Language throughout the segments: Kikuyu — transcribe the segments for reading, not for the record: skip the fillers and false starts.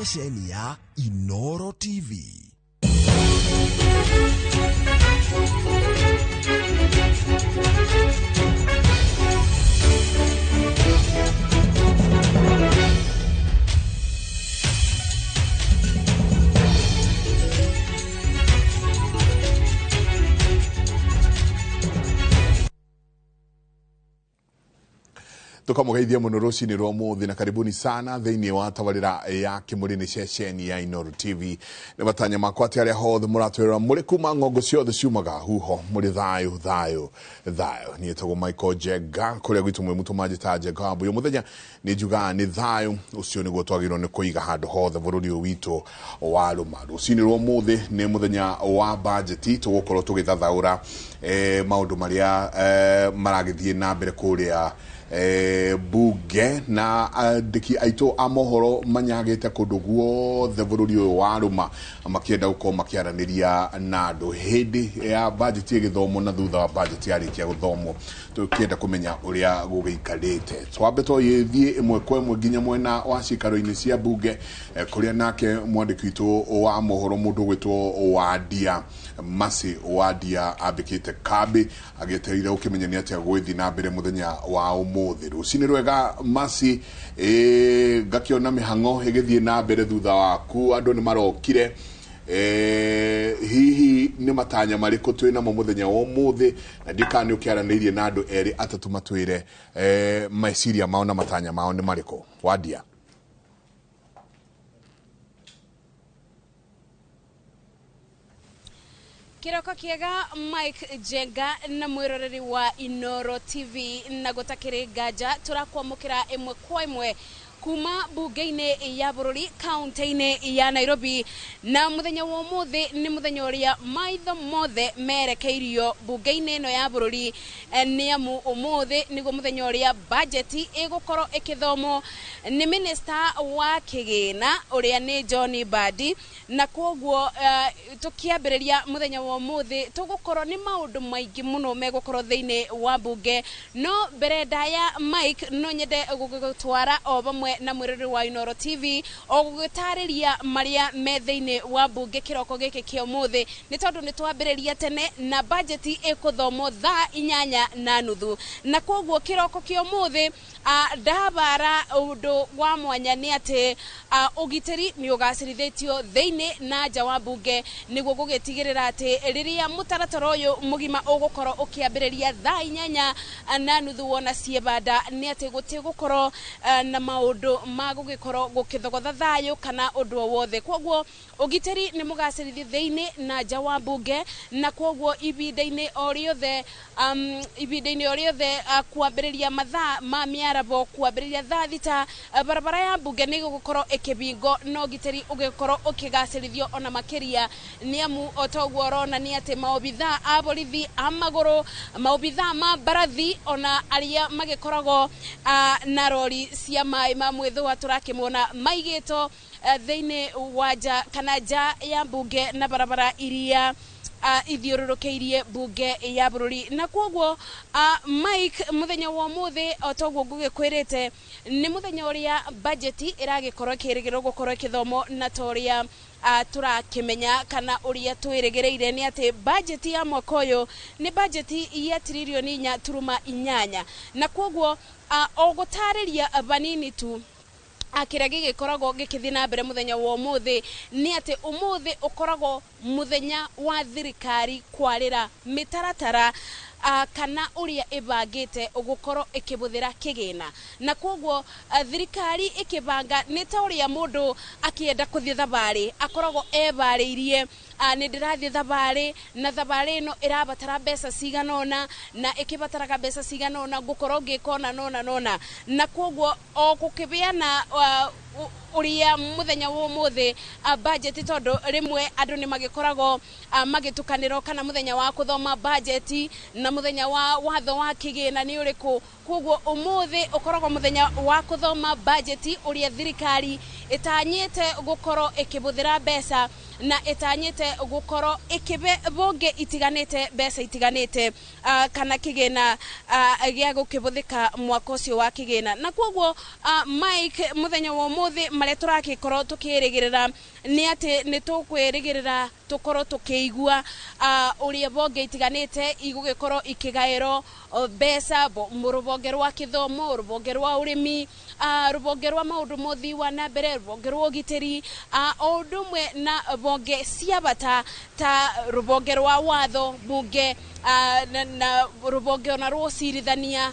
Ceceni ya Inoro TV. Tukamugeithia muno rucini rwa muthi na karibuni sana thiini wa tabarira ya Kimuri ni ceceni ya Inooro TV. Ni matanya makwa ati aria hothe muratwirora muri kuma ng'ongo ciothe ciumaga huho muri thayu thayu thayu. Niĩ etagwo Michael Njenga kuria gwitu mwi mutu manjĩtaga Njenga wa Mbuyu. Muthenya ni njugaga ni thayu ucio niguo twagĩrĩirwo nĩ kũiga handũ hothe bũrũri ũyũ witũ wa rũma. Rũcinĩ rwa ũmũthĩ nĩ mũthenya wa bajeti, tũgũkorwo tũgĩthathaũra maũndũ marĩa maragĩthiĩ na mbere kũrĩa bunge na andĩki aitũ a mohoro manyagĩte kũndũ guothe bũrũri ũyũ wa rũma makĩenda gũkorwo makĩaranĩria na andũ hĩndĩ ya bajeti ĩgĩthomwo na thutha wa bajeti yarĩkia gũthomwo, tũkĩenda kũmenya ũrĩa gũgĩikarĩte. Twambe tũgĩthiĩ ĩmwe kwa ĩmwe nginya mwena wa ciikaro-inĩ cia bunge kũrĩa nake mwandĩki witũ wa mohoro mũndũ ũgwĩtwo Wandia Mercy Wandia ambĩkĩte kambĩ agĩetereire gũkĩmenya nĩ atĩa gũgĩthiĩ na mbere mũthenya wa ũmũthĩ. Rũcinĩ rwega Mercy, ngakĩona mĩhang'o ĩgĩthiĩ na mbere thutha waku, andũ nĩ marokire. Hihi nĩ matanya marĩkũ twĩ namo mũthenya wa ũmũthĩ, na ndiũĩ kana nĩ ũkĩaranĩirie na andũ erĩ atatũ matwĩre meciria mao na matanya mao nĩ marĩkũ. Wandia. Kiroko kiega Mike Njenga na mwiroreri wa Inooro TV na gutakiri nganja turakwamukira imwe kwa imwe kuma bunge-inĩ ya bũrũri kaunti-inĩ ya Nairobi. Na mũthenya wa ũmũthĩ nĩ mũthenya ũrĩa maitho mothe merekeirio bunge-inĩ ĩno ya bũrũri, nĩ amu ũmũthĩ nĩguo mũthenya ũrĩa bajeti ĩgũkorwo ĩkĩthomwo nĩ minister wa kĩgĩna ũrĩa nĩ John Mbadi. Na kwoguo tũkĩambĩrĩria mũthenya wa ũmũthĩ tũgũkorwo nĩ maũndũ maingĩ mũno megũkorwo thĩinĩ wa bunge. No mbere ndaya Mike, no nyende gũgũtwara o vamwe na mwiroreri wa Inooro TV o gũgĩtarĩria marĩa me thĩinĩ wa bunge kĩroko gĩkĩ kĩa ũmũthĩ, nĩ tondũ nĩ twambĩrĩria tene na bajeti ĩkũthomwo thaa 8:30. Na kwoguo kĩroko kĩa ũmũthĩ ndabara ũndũ wa mwanya nĩ atĩ ũgitĩri nĩ ũgacĩrithĩtio thĩinĩ na nja wa bunge nĩguo gũgĩtigĩrĩra atĩ rĩrĩa mũtaratara ũyũ mũgima ũgũkorwo ũkĩambĩrĩria thaa 8:30 wona ciebanda nĩ atĩ gũtigũkorwo na maũndũ ma gũgĩkorwo gũkĩthogotha thayũ kana ũndũ o wothe. Kwoguo ũgitĩri nĩ mũgacĩrithie thĩinĩ na nja wa bunge, na kwoguo ihinda-inĩ o rĩothe ihinda-inĩ o rĩothe kwambĩrĩria mathaa ma mĩarabo kwambĩrĩria thaa 6 barabara ya bunge nĩ ĩgũkorwo ĩkĩbingwo na ũgitĩri ũgĩkorwo ũkĩgacĩrithio ona makĩria, nĩ amu o ta ũguo ũrona nĩ atĩ maobithaa a borithi a magũrũ, maobithaa ma mbarathi ona arĩa magĩkoragwo na rori cia maĩ ma mwĩthũa tũrakĩmona maigĩtwo thĩinĩ wa nja kana nja ya bunge na barabara iria ithiũrũrũkĩirie bunge ya bũrũri. Na kwoguo Mike, mũthenya wa ũmũthĩ o ta ũguo ngũgĩkwĩrĩte nĩ mũthenya ũrĩa bajeti ĩragĩkorwo ĩkĩrĩgĩrĩrwo gũkorwo ĩkĩthomwo, na ta ũrĩa tũrakĩmenya kana ũrĩa twĩrĩgĩrĩire nĩ atĩ bajeti ya mwaka ũyũ nĩ bajeti ya tiririoni 4.8. Na kwoguo o gũtarĩria vanini tu kĩrĩa gĩgĩkoragwo gĩkĩthiĩ na mbere mũthenya wa ũmũthĩ nĩ atĩ ũmũthĩ ũkoragwo mũthenya wa thirikari kwarĩra mĩtaratara kana ũrĩa ĩbangĩte gũkorwo ĩkĩbũthĩra kĩgĩna. Na kwoguo thirikari ĩkĩbanga nĩ ta ũrĩa mũndũ akĩenda kũthiĩ thabarĩ akoragwo ebarĩirie, nĩ ndĩrathiĩ thabarĩ na thabarĩ ĩno ĩrabatara mbeca cigana ũna na ĩkĩbataraga mbeca cigana ũna ngũkorwo ngĩka ũna na ũna na ũna. Na kwoguo o gũkĩgĩa na ũrĩa mũthenya wa ũmũthĩ bajeti, tondũ rĩmwe andũ nĩ magĩkoragwo magĩtukanĩrwo kana mũthenya wa kũthoma bajeti na mũthenya wa watho wa kĩgĩna nĩ ũrĩkũ. Kwoguo ũmũthĩ ũkoragwo mũthenya wa kũthoma bajeti ũrĩa thirikari ĩtanyĩte gũkorwo ĩkĩbũthĩra mbeca na ĩtanyĩte gũkorwo ĩkĩbe bunge itiganĩte mbeca itiganĩte kana kĩgĩna gĩa gũkĩbũthĩka mwaka ũcio wa kĩgĩna. Na kwoguo Mike, mũthenya wa ũmũthĩ Ũmũthĩ marĩa tũragĩkorwo tũkĩrĩgĩrĩra nĩ atĩ nĩ tũkwĩrĩgĩrĩra tũkorwo tũkĩigua ũrĩa bonge itiganĩte igũgĩkorwo ikĩgaĩrwo mbeca, rũbonge rwa kĩthomo, rũbonge rwa ũrĩmi, rũbonge rwa maũndũ ma ũthii wa na mbere, rũbonge rwa ũgitĩri, o ũndũ ũmwe na bonge cia bata ta rũbonge rwa watho bunge, na rũbonge ona rwa ũcirithania,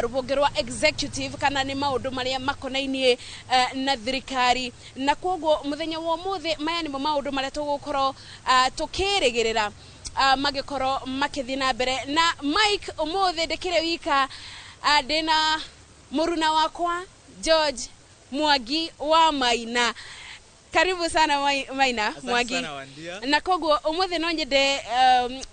rũbonge rwa executive, kana nĩ maũndũ marĩa makonainie na thirikari. Na koguo mũthenya wa ũmũthĩ maya nĩmo maũndũ marĩa tũgũkorwo tũkĩrĩgĩrĩra magĩkorwo makĩthiĩ na mbere. Na Mike, ũmũthĩ ndĩkĩrĩ wika, ndĩna mũruna wakwa George Mwangi wa Maina. Karibu sana Maina. Asante Mwangi sana, Wandia. Na koguo ũmũthĩ no nyende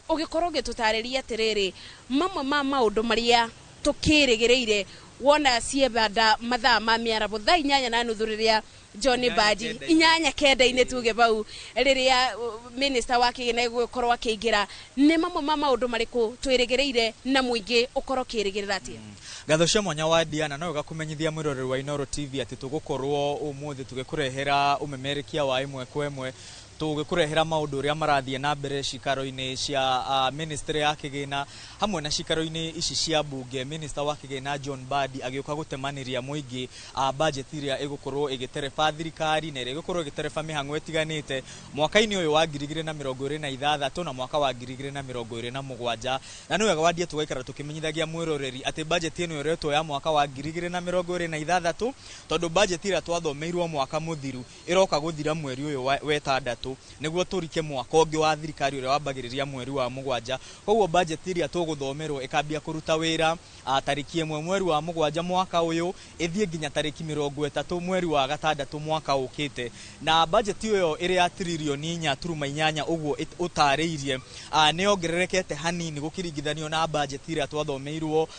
ũgĩkorwo ũgĩtũtarĩria atĩrĩrĩ, mamwe ma maũndũ marĩa tũkĩrĩgĩrĩire wona ciebanda mathaa ma mĩarabo thaa 8:30 rĩrĩa John Inyanya Mbadi kenda-inĩ. 8:09 tuge bau rĩrĩa minister wa kĩgĩna egũgĩkorwo akĩingĩra, nĩ mamwe ma maũndũ marĩkũ twĩrĩgĩrĩire na mũingĩ ũkorwo ũkĩrĩgĩrĩra atĩa? Ngatho cia mwanya wa Diana, no gakũmenyithia mwĩroreri wa Inooro TV atĩ tũgũkorwo ũmũthĩ tũgĩkũrehera ũmemerekia wa ĩmwe kwa ĩmwe, tũgĩkũrehera maũndũ ũrĩa marathiĩ na mbere cikaro-inĩ cia ministry ya kĩgĩna hamwe na cikaro-inĩ ici cia bunge. Minister wa kĩgĩna John Mbadi agĩũka gũtemanĩria mũingĩ budget ĩrĩa ĩgũkorwo ĩgĩtereba thirikari na ĩrĩa ĩgũkorwo ĩgĩtereba mĩhang'o ĩtiganĩte mwaka-inĩ ũyũ wa 2026 na mwaka wa 2027. Na nĩ wega Wandia tũgaikara tũkĩmenyithagia mwĩroreri atĩ budget ĩno ĩretwo ya mwaka wa 2026 tondũ budget ĩrĩa twathomeirwo mwaka mũthiru ĩroka gũthira mweri ũyũ wa ĩtandatũ nĩguo tũrike mwaka ũngĩ wa thirikari ũrĩa wambagĩrĩria mweri wa 7. Koguo budget ĩrĩa tũgũthomerwo ĩkambia kũruta wĩra tarĩki 1 mweri wa 7 mwaka ũyũ, ĩthiĩ nginya tarĩki 30 mweri wa 6 mwaka ũkĩte. Na budget ĩyo ĩrĩ ya tiririoni 4.8 ũguo ũtarĩirie, nĩ yongererekete hanini gũkĩringithanio na budget ĩrĩa twathomeirwo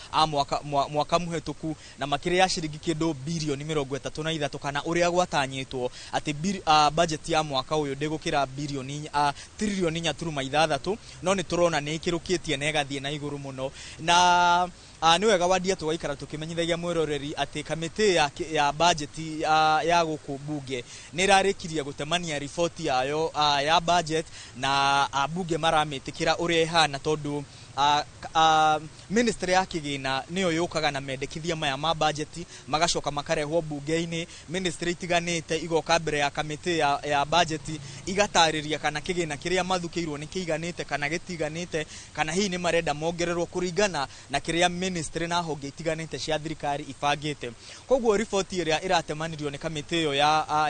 mwaka mũhetũku, na makĩria ya ciringi kĩndũ birioni 33, kana ũrĩa gwatanyĩtwo atĩ budget ya mwaka ũyũ ndĩgũkĩra birioni tiririoni 4.6, no nĩ tũrona nĩ ĩkĩrũkĩtie na ĩgathiĩ na igũrũ mũno. Na nĩ wega Wandia tũgaikara tũkĩmenyithagia mwĩroreri atĩ kamĩtĩ ya budget ya gũkũ bunge nĩ ĩrarĩkirie gũtemania riboti yayo ya budget, na bunge maramĩtĩkĩra ũrĩa ĩhana tondũ ministry ya kĩgĩna nĩyo yũkaga na mendekithia maya ma budget, magacoka makarehwo bunge-inĩ, ministry itiganĩte igoka mbere ya kamĩtĩ ya budget igatarĩria kana kĩgĩna kĩrĩa mathukĩirwo nĩ kĩiganĩte kana gĩtiganĩte, kana hihi nĩ marenda mongererwo kũringana na kĩrĩa ministry na honge itiganĩte cia thirikari ibangĩte. Koguo riboti ĩrĩa ĩratemanirio nĩ kamĩtĩ ĩyo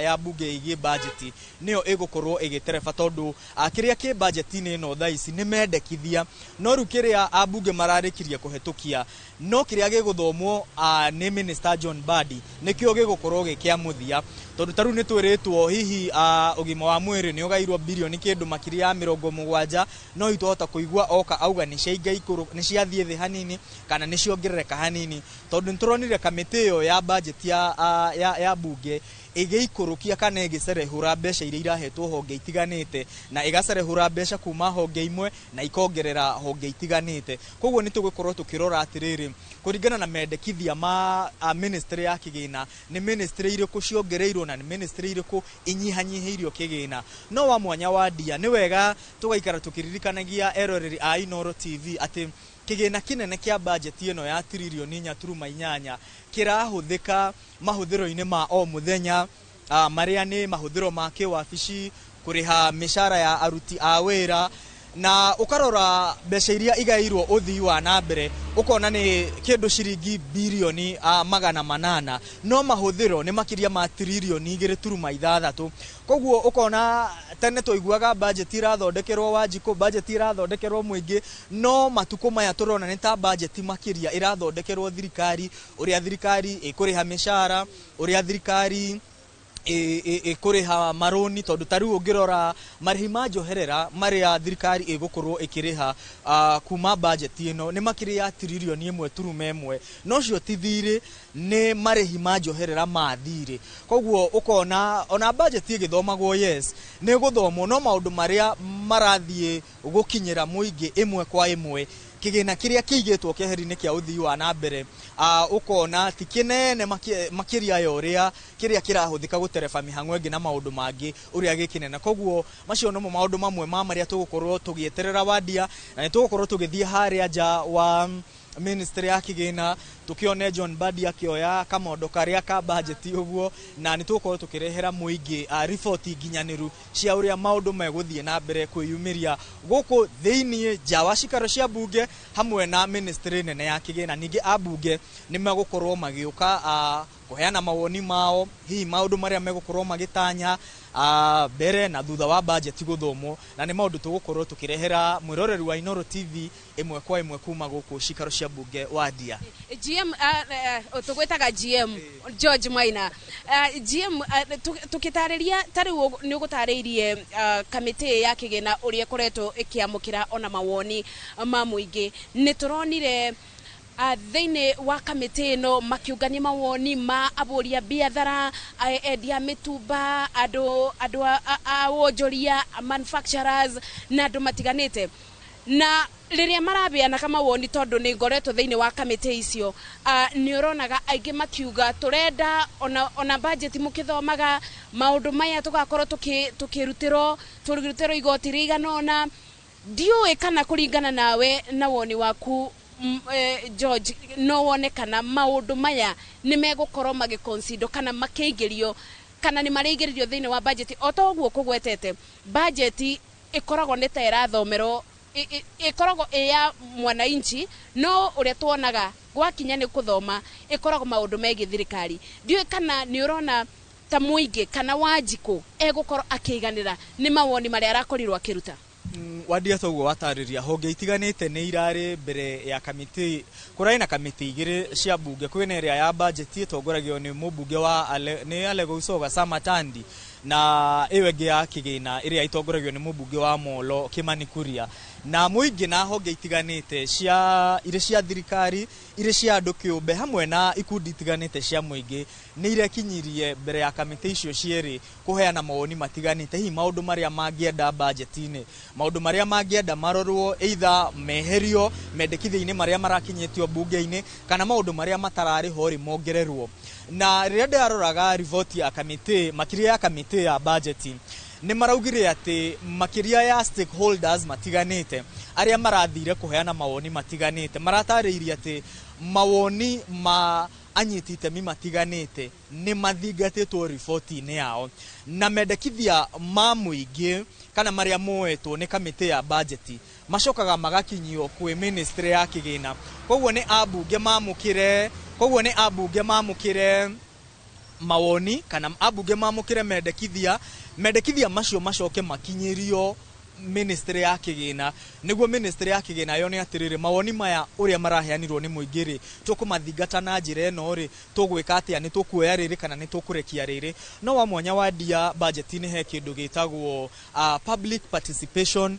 ya bunge ĩgiĩ budget nĩyo ĩgũkorwo ĩgĩtereba tondũ kĩrĩa kĩ budget-inĩ ĩno thaa ici nĩ mendekithia, no rĩu kĩrĩa ambunge mararĩkirie kũhetũkia no kĩrĩa gĩgũthomwo nĩ Minister John Mbadi nĩkĩo gĩgũkorwo gĩ kĩa mũthia, tondũ ta rĩu nĩ twĩrĩtwo hihi ũgima wa mwĩrĩ nĩ ũgairwo birioni kĩndũ makĩria ya 70, no itwahota kũigua oka auga nĩ nĩ ciathiĩ thĩ hanini kana nĩ ciongerereka hanini, tondũ nĩ tũronire kamĩtĩ ĩyo ya budget ya bunge ĩgĩikũrũkia kana ĩgĩcerehũra mbeca iria irahetwo honge itiganĩte, na ĩgacerehũra mbeca kuma honge imwe na ikongerera honge itiganĩte. Koguo nĩ tũgũkorwo tũkĩrora atĩrĩrĩ, kũringana na mendekithia ma ministry ya kĩgĩna, nĩ ministry irĩkũ ciongereirwo na nĩ ministry irĩkũ inyihanyihĩirio kĩgĩna. No wa mwanya wa Ndia, nĩ wega tũgaikara tũkĩririkanagia eroreri a Inooro TV atĩ kĩgĩna kĩnene kĩa budget ĩno ya tiririoni 4.8 kĩrahũthĩka mahũthĩro-inĩ ma o mũthenya, marĩa nĩ mahũthĩro ma kĩwabici, kũrĩha mĩcara ya aruti a wĩra, na ũkarora mbeca iria igaĩirwo ũthii wa na mbere ũkona nĩ kĩndũ ciringi birioni 800, no mahũthĩro nĩ makĩria ma tiririoni 2.6. Koguo ũkona tene twaiguaga budget irathondekerwo Wanjikũ, budget irathondekerwo mũingĩ, no matukũ maya tũrona nĩ ta budget makĩria irathondekerwo thirikari, ũrĩa thirikari ĩkũrĩha mĩcara, ũrĩa thirikari ĩkũrĩha marũni, tondũ ta rĩu ũngĩrora marĩhi ma njoherera marĩa thirikari ĩgũkorwo ĩkĩrĩha kuma budget ĩno nĩ makĩria ya tiririoni 1.1, no cio ti thirĩ. Nĩ marĩhi ma njoherera ma thirĩ. Koguo ũkona ona budget ĩgĩthomagwo, yes, nĩ gũthomwo, no maũndũ marĩa marathiĩ gũkinyĩra mũingĩ ĩmwe kwa ĩmwe, kĩgĩna kĩrĩa kĩigĩtwo keheri-inĩ kĩa ũthii wa na mbere, ũkona ti kĩnene makĩria ya ũrĩa kĩrĩa kĩrahũthĩka gũtereba mĩhang'o ĩngĩ na maũndũ mangĩ ũrĩa gĩkĩnene. Koguo macio nomo maũndũ mamwe ma marĩa tũgũkorwo tũgĩeterera wandia, na nĩ tũgũkorwo tũgĩthiĩ harĩa nja wa ministry ya kĩgĩna tũkĩone John Mbadi akĩoya kamondo karĩa ka budget ũguo, na nĩ tũgũkorwo tũkĩrehera mũingĩ riboti nginyanĩru cia ũrĩa maũndũ megũthiĩ na mbere kwĩyumĩria gũkũ thĩiniĩ nja wa cikaro cia bunge hamwe na ministry nene ya kĩgĩna. Ningĩ ambunge nĩ megũkorwo magĩũka kũheana mawoni mao, hihi maũndũ marĩa megũkorwo magĩtanya mbere na thutha wa budget gũthomwo, na nĩ maũndũ tũgũkorwo tũkĩrehera mwĩroreri wa Inooro TV ĩmwe kwa ĩmwe kuma gũkũ cikaro cia bunge wandia. GM, tũgwĩtaga GM George Maina. GM, tũkĩtarĩria ta rĩu nĩ ũgũtarĩirie kamĩtĩ ya kĩgĩna ũrĩa ĩkoretwo ĩkĩamũkĩra ona mawoni ma mũingĩ. Nĩ tũronire thĩinĩ wa kamĩtĩ ĩno makiũngania mawoni ma abũri a biathara, endia mĩtumba, andũ a wonjoria, manufacturers na andũ matiganĩte, na rĩrĩa marabeanaga mawoni, tondũ nĩ ngoretwo thĩinĩ wa kamĩtĩ icio, nĩ ũronaga aingĩ makiuga tũrenda ona budget mũkĩthomaga maũndũ maya tũgakorwo tũkĩrutĩrwo igoti rĩigana ũna. Ndiũĩ kana kũringana nawe na woni waku, George, no wone kana maũndũ maya nĩ megũkorwo magĩconsider kana makĩingĩrio kana nĩ marĩingĩrĩrio thĩinĩ wa budget. O ta ũguo kũgwetete, budget ĩkoragwo nĩ ta ĩrathomerwo ĩkoragwo ĩ ya mwananchi, no ũrĩa tuonaga gwakinya nĩ kũthoma ĩkoragwo maũndũ megiĩ thirikari. Ndiũĩ kana nĩ ũrona ta mũingĩ kana Wanjikũ egũkorwo akĩiganĩra nĩ mawoni marĩa arakorirwo akĩruta. Wandia, toguo watarĩria, honge itiganĩte nĩ irarĩ mbere ya kamĩtĩ. Kũrarĩ na kamĩtĩ igĩrĩ cia bunge. Kwĩna ĩrĩa ya budget ĩtongoragio nĩ mũmbunge wa nĩ Alego Usoga Samatandi, na ĩyo ĩngĩ ya kĩgĩna ĩrĩa ĩtongoragio nĩ mũmbunge wa Molo Kimani Kuria. Na mũingĩ na honge itiganĩte cia irĩ cia thirikari, irĩ cia andũ kĩũmbe, hamwe na ikundi itiganĩte cia mũingĩ nĩ irekinyirie mbere ya kamĩtĩ icio cierĩ kũheana mawoni matiganĩte, hihi maũndũ marĩa mangĩenda bajeti-inĩ, maũndũ marĩa mangĩenda marorwo, either meherio mendekithia-inĩ marĩa marakinyĩtio bunge-inĩ, kana maũndũ marĩa matararĩ ho rĩ mongererwo. Na rĩrĩa ndĩraroraga riboti ya kamĩtĩ, makĩria ya kamĩtĩ ya bajeti, nĩ maraugire atĩ makĩria ya stakeholders matiganĩte arĩa marathire kũheana mawoni matiganĩte, maratarĩirie atĩ mawoni ma anyiti itemi matiganĩte nĩ mathingatĩtwo riboti-inĩ yao, na mendekithia ma mũingĩ kana marĩa moetwo nĩ kamĩtĩ ya bajeti macokaga magakinyio kwĩ ministry ya kĩgĩna. Koguo nĩ ambunge mamũkĩre mawoni kana ambunge mamũkĩre mendekithia, mendekithia macio macoke makinyĩrio ministry ya kĩgĩna, nĩguo ministry ya kĩgĩna yone atĩrĩrĩ, mawoni maya ũrĩa maraheanirwo nĩ mũingĩ rĩ, tũkũmathingata na njĩra ĩno rĩ, tũgwĩka atĩa, nĩ tũkuoya rĩrĩ kana nĩ tũkũrekia rĩrĩ. No wa mwanya wandia, budget-inĩ he kĩndũ gĩtagwo public participation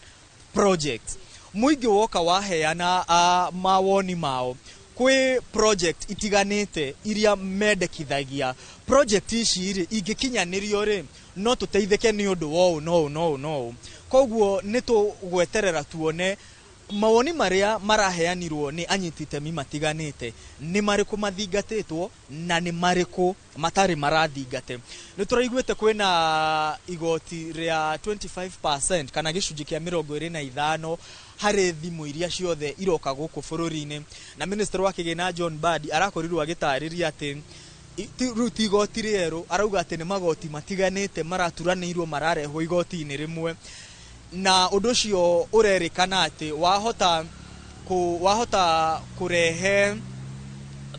project. Mũingĩ woka waheana mawoni mao kwĩ project itiganĩte iria mendekithagia. Project ici rĩ, ingĩkinyanĩrio rĩ, no tũteithĩke nĩ ũndũ wa ũũ na ũũ na ũũ na ũũ. Koguo nĩ tũgweterera tuone mawoni marĩa maraheanirwo nĩ anyiti itemi matiganĩte nĩ marĩkũ mathingatĩtwo na nĩ marĩkũ matarĩ marathingate. Nĩ tũraiguĩte kwĩna igoti rĩa 25% kana gĩcunjĩ kĩa 25 harĩ thimũ iria ciothe iroka gũkũ bũrũri-inĩ, na minister wa kĩgĩna John Mbadi arakorirwo agĩtarĩria atĩ rĩu ti igoti rĩerũ, arauga atĩ nĩ magoti matiganĩte maraturanĩirwo mararehwo igoti-inĩ rĩmwe, na ũndũ ũcio ũrerĩkana atĩ wahota kũrehe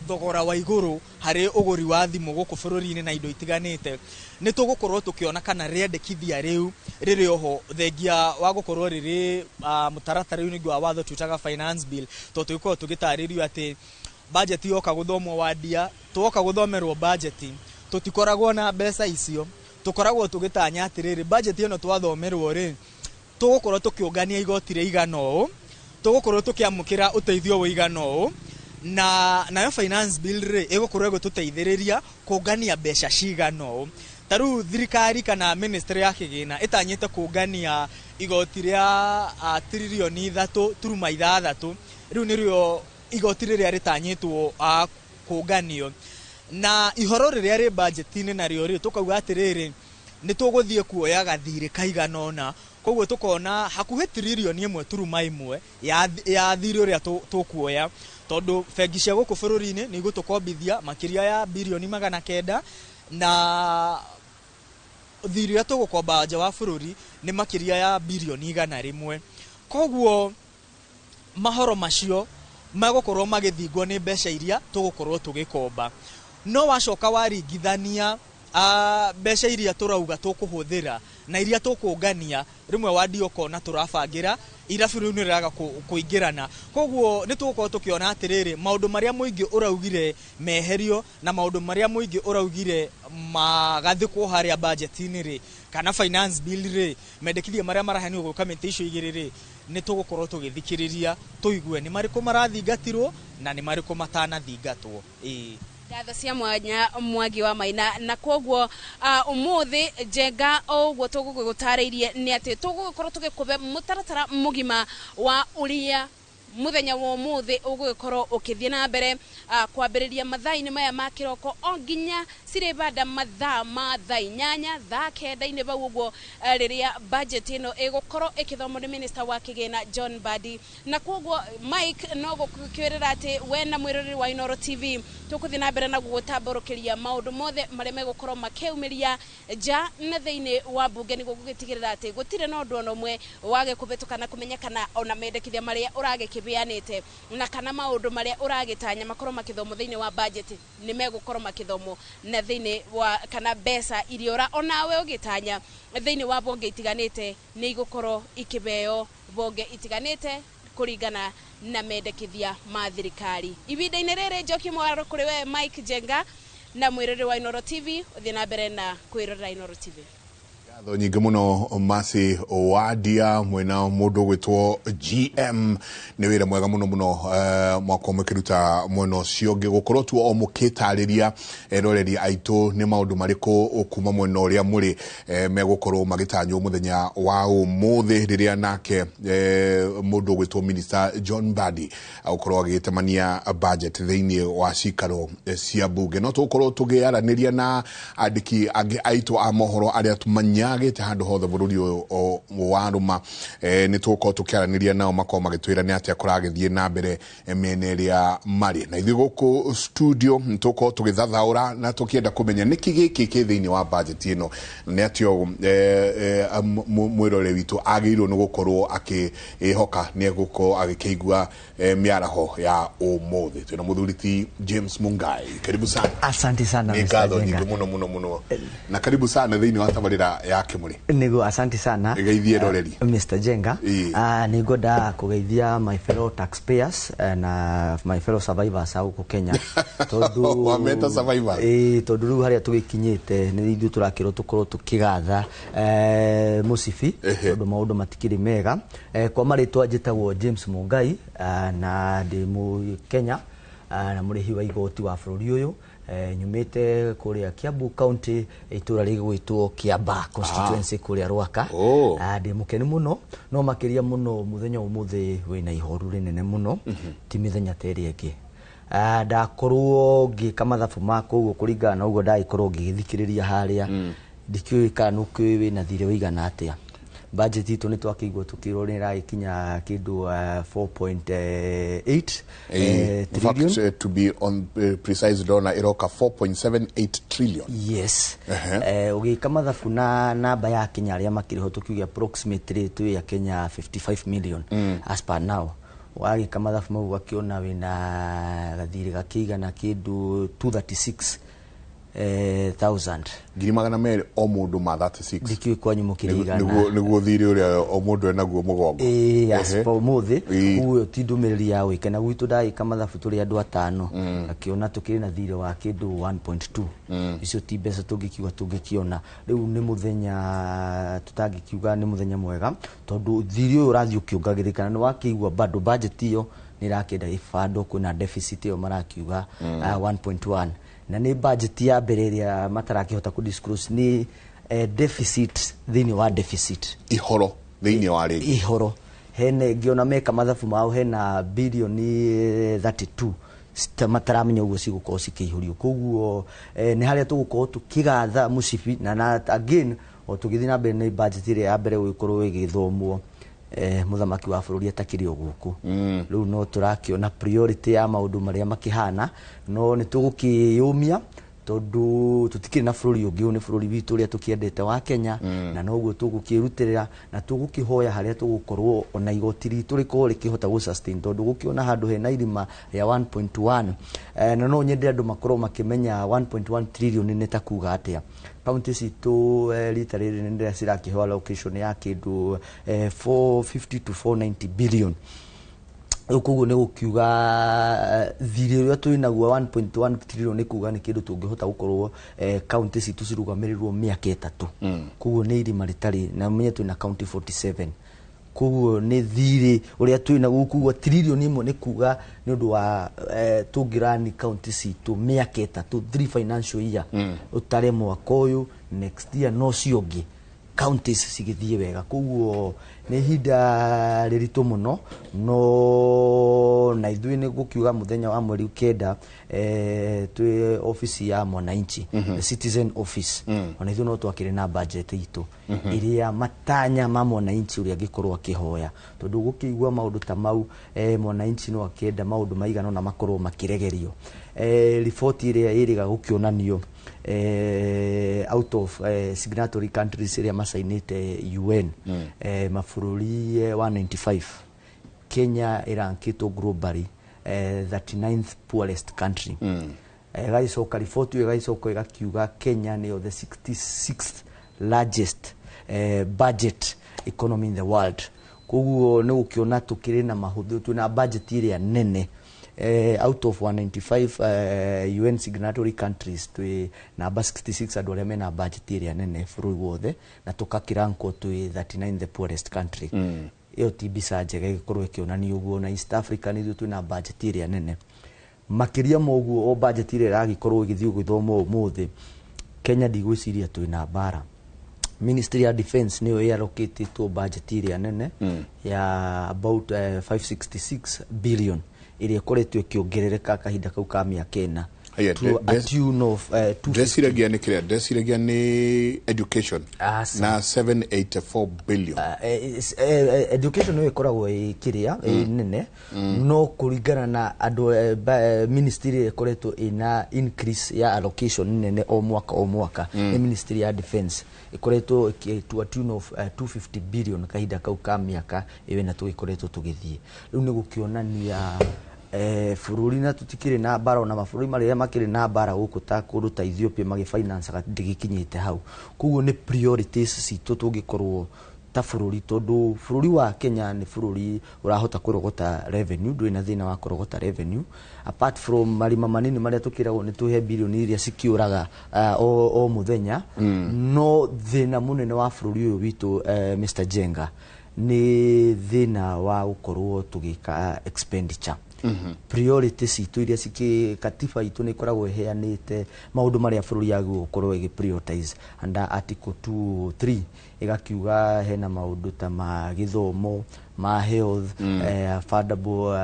thogora wa igũrũ harĩ ũgũri wa thimũ gũkũ bũrũri-inĩ na indo itiganĩte. Nĩ tũgũkorwo tũkĩona kana rĩendekithia rĩu rĩrĩ oho thengia wa gũkorwo rĩrĩ mũtaratara-inĩ wa watho twĩtaga finance bill, tondũ tũgĩkorwo tũgĩtarĩrio atĩ budget yoka gũthomwo wandia, twoka gũthomerwo budget tũtikoragwo na mbeca icio. Tũkoragwo tũgĩtanya atĩrĩrĩ, budget ĩno twathomerwo rĩ, tũgũkorwo tũkĩũngania igoti rĩigana ũũ, tũgũkorwo tũkĩamũkĩra ũteithio ũigana ũũ. Na nayo finance bill rĩ, ĩgũkorwo ĩgũtũteithĩrĩria kũngania mbeca cigana ũũ. Ta rĩu thirikari kana ministry ya kĩgĩna ĩtanyĩte kũngania igoti rĩa tririoni 3.6. Rĩu nĩrĩo igoti rĩrĩa rĩtanyĩtwo kũnganio. Na ihoro rĩrĩa rĩ budget-inĩ narĩo rĩ, tũkauga atĩrĩrĩ, nĩ tũgũthiĩ kuoya gathirĩ kaigana ũna. Koguo tũkona hakuhĩ tririoni 1.1 ya thirĩ ũrĩa tũkuoya, tondũ bengi cia gũkũ bũrũri-inĩ nĩ igũtũkombithia makĩria ya birioni 900, na thirĩ ũrĩa tũgũkomba nja wa bũrũri nĩ makĩria ya birioni 100. Koguo mahoro macio magũkorwo magĩthingwo nĩ mbeca iria tũgũkorwo tũgĩkomba. No wacoka waringithania mbeca iria tũrauga tũkũhũthĩra na iria tũkũngania, rĩmwe wandio ũkona tũrabangĩra irabu rĩu nĩ rĩraga kũingĩrana. Koguo nĩ tũgũkorwo tũkĩona atĩrĩrĩ, maũndũ marĩa mũingĩ ũraugire meherio na maũndũ marĩa mũingĩ ũraugire magathĩkwo harĩa budget-inĩ rĩ, kana finance bill rĩ, mendekithia marĩa maraheanwo gwĩ kamĩtĩ icio igĩrĩ rĩ, nĩ tũgũkorwo tũgĩthikĩrĩria tũigue nĩ marĩkũ marathingatirwo na nĩ marĩkũ matanathingatwo. Ĩĩ. Ngatho cia mwanya, Mwangi wa Maina. Na koguo umuthi, Njenga, o ũguo tũgũgũtarĩirie nĩ atĩ tũgũgĩkorwo tũgĩkũbe mũtaratara mũgima wa ũrĩa muthenya wa umuthi ũgũgĩkorwo ũkĩthiĩ na mbere, kwambĩrĩria mathaa-inĩ maya ma kĩroko o nginya cirĩbanda mathaa ma thaa 8, thaa 9-inĩ bau ũguo, rĩrĩa budget ĩno ĩgũkorwo ĩkĩthomwo nĩ minister wa kĩgĩna John Mbadi. Na koguo, Mike, no gũkwĩrĩra atĩ we na mwĩroreri wa Inooro TV tũkũthiĩ na mbere na gũgũtambũrũkĩria maũndũ mothe marĩa megũkorwo makĩumĩria nja na thĩinĩ wa mbunge, nĩguo gũgĩtigĩrĩra atĩ gũtirĩ na ũndũ ona ũmwe wagĩkũhĩtũka na kũmenya kana ona mendekithia marĩa ũragĩkĩbeanĩte na kana maũndũ marĩa ũragĩtanya makorwo makĩthomwo thĩinĩ wa budget nĩ megũkorwo makĩthomwo na thĩinĩ wa, kana mbeca iria ũra onawe ũgĩtanya thĩinĩ wa bonge itiganĩte nĩ igũkorwo ikĩbeo bonge itiganĩte kũringana na mendekithia ma thirikari. Ihinda-inĩ rĩrĩ njoki mwaro kũrĩ we Mike Njenga na mwĩroreri wa Inooro TV, ũthiĩ na mbere na kwĩrorera Inooro TV. Ngatho nyingĩ mũno, Masi Wadia, mwena mũndũ ũgwĩtwo GM. Nĩ wĩra mwega mũno mũno mwakorwo mũkĩruta mwena ũcio ũngĩ, gũkorwo tu o mũkĩtarĩria eroreri aitũ nĩ maũndũ marĩkũ kuma mwena ũrĩa mũrĩ megũkorwo magĩtanywo mũthenya wa ũmũthĩ, rĩrĩa nake mũndũ ũgwĩtwo Minister John Mbadi agũkorwo agĩgĩtemania budget thĩinĩ wa cikaro cia bunge. No tũgũkorwo tũgĩaranĩria na andĩki angĩ aitũ a mohoro arĩa tũmanyagĩte handũ hothe bũrũri ũyũ warũma. Nĩ tũgũkorwo tũkĩaranĩria nao, makorwo magĩtwĩra nĩ atĩa kũragĩthiĩ na mbere mĩena ĩrĩa marĩ. Na ithuĩ gũkũ studio nĩ tũgũkorwo tũgĩthathaũra na tũkĩenda kũmenya nĩkĩ gĩkĩ kĩ thĩinĩ wa budget ĩno, nĩ atĩa mwĩrore witũ agĩrĩirwo nĩ gũkorwo akĩĩhoka nĩ egũkorwo agĩkĩigua mĩaraho ya ũmũthĩ. Twĩna mũthuri ti James Mungai, karibu sana. Asante sana, Nĩ Mr. ngatho Njenga. nyingĩ mũno mũno mũno, na karibu sana thĩinĩ wa tabarĩra ya Kĩmũrĩ. Niguo, asante sana. Geithie roreri. Mr. Jenga. Ĩĩ. Nĩngwenda kũgeithia my fellow taxpayers na my fellow survivors a gũkũ Kenya, tondũ Wameta survivors? Ĩĩ, tondũ rĩu harĩa tũgĩkinyĩte nĩ ithuĩ tũrakĩrwo tũkorwo tũkĩgatha mũcibi, tondũ maũndũ matikĩrĩ mega. Kwa marĩtwa njĩtagwo James Mungai, na ndĩ mũ Kenya na mũrĩhi wa igoti wa bũrũri ũyũ. Nyumĩte kũrĩa Kiambu County, itũra rĩgwĩtwo Kiamba constituency, kũrĩa Rwaka. Oh. Ndĩ mũkenu mũno, no makĩria mũno mũthenya ũmũthĩ wĩna ihoru rĩnene mũno, ti mĩthenya ta ĩrĩa ĩngĩ. Ndakorwo ngĩka mathabu makwa ũguo kũringana na ũguo ndagĩkorwo ngĩgĩthikĩrĩria harĩa, ndikĩũĩ kana nũkĩũĩ wĩna thirĩ ũigana atĩa. Budget itũ nĩ twakĩigua tũkĩrwo nĩ ĩragĩkinya kĩndũ 4.8 In fact, trillion. To be on precise, ndona ĩroka 4.78 trillion. Yes. Ũgĩka mathabu na namba ya Kenya arĩa makĩrĩ ho, tũkiuge approximately twĩ ya Kenya 55 million as per now, wagĩka mathabu mau ũgakĩona wĩna gathirĩ gakĩigana kĩndũ 236 thousand. 200,000 o mũndũ ma 36. Ndikĩũĩ kwanyu mũkĩrĩ igana. Nĩguo thirĩ ũrĩa o mũndũ enaguo mũgongo. Ĩĩ, as per ũmũthĩ. Ũyũ ti ndũmĩrĩri ya gwĩkena. Gwitũ ndagĩka mathabu tũrĩ andũ atano, akĩona tũkĩrĩ na thirĩ wa kĩndũ 1.2. Icio ti mbeca tũngĩkiuga tũngĩkĩona. Rĩu nĩ mũthenya tũtangĩkiuga nĩ mũthenya mwega, tondũ thirĩ ũyũ ũrathiĩ ũkĩongagĩrĩka, na nĩ wakĩigua bado budget ĩyo Nĩ ĩrakĩenda ĩbandwo kwĩna deficit ĩyo marakiuga 1.1, na nĩ budget ya mbere ĩrĩa matarakĩhota kũ disclose nĩ deficit thĩinĩ wa deficit. Ihoro thĩinĩ wa rĩngĩ. Ihoro hene ngĩona meka mathabu mao hena bilioni 32 mataramenya ũguo cigũkorwo cikĩihũrio. Koguo nĩ harĩa tũgũkorwo tũkĩgatha mũcibi na again o tũgĩthiĩ na mbere nĩ budget ĩrĩa ya mbere gũgĩkorwo ĩgĩthomwo mũthamaki wa bũrũri atakĩrĩ o gũkũ. Rĩu no tũrakĩona priority ya maũndũ marĩa makĩhana, no nĩ tũgũkĩyũmia tondũ tũtikĩrĩ na bũrũri ũngĩ. Ũyũ nĩ bũrũri witũ ũrĩa tũkĩendete wa Kenya, na noguo tũgũkĩrutĩrĩra na tũgũkĩhoya harĩa tũgũkorwo ona igoti ritũ rĩkorwo rĩkĩhota gũ sustain, tondũ gũkĩona handũ hena irima rĩa 1.1, na no nyende andũ makorwo makĩmenya 1.1 trillion nĩ ta kuga atĩa. Kaunti citũ rita rĩrĩ nĩ cirakĩheo allocation ya kĩndũ 450 to 490 billion. Rĩu koguo nĩ gũkiuga thirĩ ũrĩa twĩ naguo 1.1 trillion nĩ kuga nĩ kĩndũ tũngĩhota gũkorwo kaunti citũ cirũgamĩrĩrwo mĩaka 3. Koguo nĩ irima rĩtarĩ na menye twĩna kaunti 47, koguo nĩ thirĩ ũrĩa twĩ naguo. Koguo trillion ĩmwe nĩ kuga nĩ ũndũ wa tũngĩrani kaunti citũ mĩaka 3, 3 financial year, ũtare mwaka ũyũ, next year no cio ũngĩ counties cigĩthiĩ wega. Koguo nĩ ihinda rĩritũ mũno, no na ithuĩ nĩ gũkiuga mũthenya wa mweri 9 twĩ ofici ya mwananchi, the citizen office, ona ithuĩ no twakĩrĩ na budget itũ ĩrĩa matanya ma mwananchi ũrĩa angĩkorwo akĩhoya, tondũ gũkĩigua maũndũ ta mau mwananchi no akĩenda maũndũ maigana ona makorwo makĩregerio. Riboti ĩrĩa ĩrĩga gũkĩonanio out of signatory countries ĩrĩa macainĩte UN, mabũrũri 195, Kenya ĩrankĩtwo globally 39th poorest country. Ĩgagĩcoka riboti ĩyo ĩgagĩcoka ĩgakiuga Kenya nĩyo the 66th largest budget economy in the world. Koguo nĩ gũkĩona tũkĩrĩ na mahũthĩro, twĩna budget ĩrĩa nene out of 195 UN signatory countries, twĩ namba 66 andũ arĩa mena budget ĩrĩa nene bũrũri wothe, na tũkakĩrankwo twĩ 39 the poorest country. Ĩyo ti mbica njega ĩgĩkorwo ĩkĩonania ũguo. Na East Africa nĩ ithuĩ twĩna budget ĩrĩa nene makĩria ma ũguo. O budget ĩrĩa ĩragĩkorwo ĩgĩthiĩ gũthomwo ũmũthĩ, Kenya ndigwĩciria twĩna mbara. Ministry ya Defense nĩyo ĩallocatĩtwo budget ĩrĩa nene ya about 566 billion ĩrĩa ĩkoretwo ĩkĩongerereka kahinda kau ka mĩaka 4 Haya, to a tune of 250. Ndeciragia nĩ kĩrĩa, ndeciragia nĩ education Aca. na 784 billion. Education nĩyo ĩkoragwo ĩ kĩrĩa ĩ nene, no kũringana na andũ ministry ĩrĩa ĩkoretwo ĩna increase ya allocation nene o mwaka o mwaka nĩ Ministry ya Defense, ĩkoretwo to a tune of 250 billion kahinda kau ka mĩaka ĩyo ĩna tũgĩkoretwo tũgĩthiĩ. Rĩu nĩ gũkĩonania bũrũri na tũtikĩrĩ na mbara, ona mabũrũri marĩa makĩrĩ na mbara gũkũ ta kũndũ ta Ethiopia magĩfinancaga ndĩgĩkinyĩte hau. Koguo nĩ priorities citũ tũngĩkorwo ta bũrũri, tondũ bũrũri wa Kenya nĩ bũrũri ũrahota kũrogota revenue, ndũrĩ na thĩna wa kũrogota revenue apart from marima manini marĩa tũkĩragwo nĩ tũhe bilioni iria cikĩũraga o mũthenya. No thĩna mũnene wa bũrũri ũyũ witũ, Mr Jenga, nĩ thĩna wa gũkorwo tũgĩka expenditure priority citũ iria cikĩ katiba itũ nĩ ĩkoragwo ĩheanĩte maũndũ marĩa bũrũri yagĩrĩirwo gũkorwo ĩgĩ prioritize under article 203, ĩgakiuga hena maũndũ ta ma gĩthomo, ma health, affordable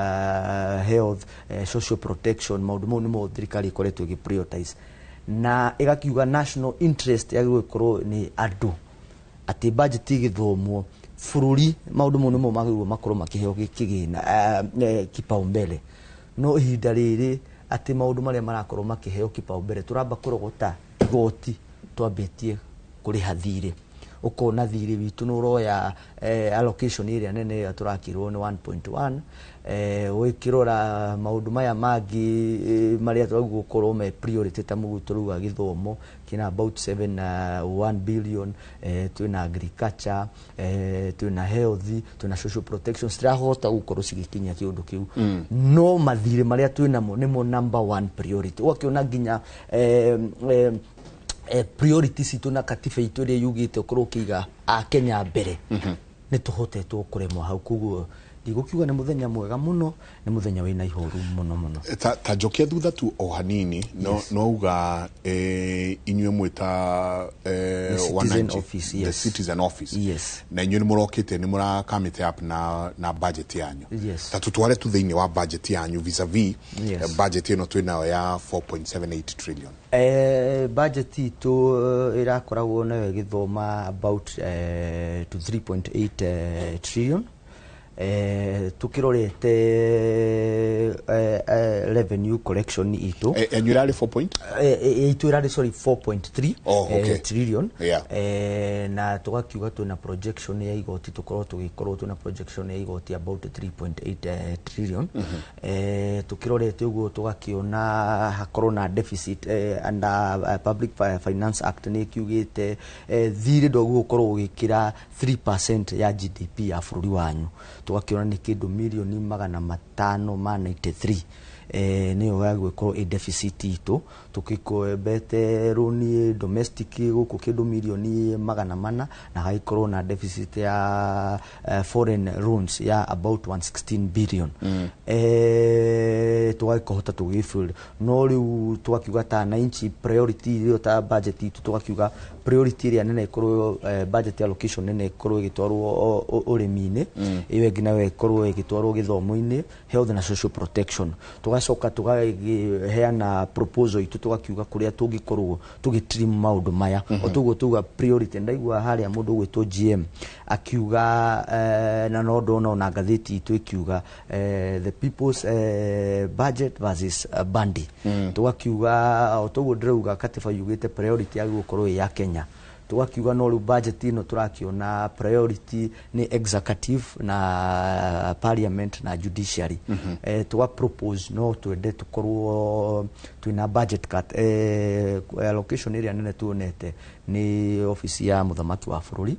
health, social protection. Maũndũ mau nĩmo thirikari ĩkoretwo ĩgĩ prioritize, na ĩgakiuga national interest yagĩrĩirwo gũkorwo nĩ andũ, atĩ budget ĩgĩthomwo bũrũri maũndũ mau nĩmo magĩrĩirwo makorwo makĩheo kĩgĩna kipaumbele. No ihinda rĩrĩ atĩ maũndũ marĩa marakorwo makĩheo kipaumbele, tũramba kũrogota igoti twambĩtie kũrĩha thirĩ, ũkona thirĩ witũ nĩ ũroya allocation ĩrĩa nene ĩrĩa tũrakĩrwo nĩ 1.1. Ũgĩkĩrora maũndũ maya mangĩ marĩa tũraigua gũkorwo me priority ta mũguo tũrauga gĩthomo kĩna about 7 1 billion, twĩna agriculture, twĩna health, twĩna social protection, citirahota gũkorwo cigĩkinyia kĩũndũ kĩu. No mathirĩ marĩa twĩnamo nĩmo number one priority. Ũgakĩona nginya priority citũ na katiba itũ ĩrĩa yugĩte ũkorwo ũkĩiga akenya mbere, nĩ tũhotetwo kũremwo hau. Koguo Ndigũkiuga nĩ mũthenya mwega mũno, nĩ mũthenya wĩna ihoru mũno mũno. Ta njokia thutha tu o hanini, no no uga inyuĩ mwĩta The Citizen wananchi, Office, the yes. Citizen Office. Yes. Na inyuĩ nĩ mũrokĩte, nĩ mũrakamĩte up na budget yanyu. Yes. Ta tutware tu thĩinĩ wa budget yanyu vis-a-vis budget ĩno twĩ nayo ya 4.78 trillion. Budget itũ ĩrakoragwo nayo ĩgĩthoma about to 3.8 trillion, tukĩrorete revenue collection itũ. Yanyu ĩrarĩ 4 point? Itũ ĩrarĩ, sorry, 4.3 Oh, okay. Trillion. Na tugakiuga twĩna projection ya igoti, tukorwo tũgĩkorwo twĩna projection ya igoti about 3.8 trillion. Tukĩrorete ũguo tũgakĩona hakorwo na deficit under Public Finance Act nĩ ĩkiugĩte thirĩ ndũgũkorwo ũgĩkĩra 3% ya GDP ya bũrũri wanyu. Tũgakĩona nĩ kĩndũ mirioni 593 nĩyo yagũgĩkorwo ĩ deficit itũ, tũkĩkombete rũni domestic gũkũ kĩndũ mirioni 400, na hagĩkorwo na deficit ya foreign loans ya about 116 billion. Tũgakĩhota tũgĩfill, no rĩu tũgakiuga ta wananchi priority ĩyo, ta budget itũ tũgakiuga priority ĩrĩa nene ĩkorwo budget allocation nene ĩkorwo ĩgĩtwarwo ũrĩmi-inĩ, ĩyo ĩngĩ nayo ĩkorwo ĩgĩtwarwo gĩthomo-inĩ, health na social protection. Tũgacoka tũgaheana proposal itũ, tũgakiuga kũrĩa tũngĩkorwo tũgĩtrim maũndũ maya. O toguo tuga priority, ndaigua harĩa mũndũ ũgwĩtwo GM akiuga na no ndona ona ngathĩti itũ ĩkiuga the people's budget versus bandi. Tũgakiuga o toguo ndĩrauga katiba yugĩte priority yagĩrĩirwo gũkorwo ĩ ya Kenya. Tũgakiuga no rĩu budget ĩno tũrakĩona priority nĩ executive na parliament na judiciary. Tũga propose no twende tũkorwo twĩna budget cut. Allocation ĩrĩa nene tuonete nĩ obici ya mũthamaki wa bũrũri,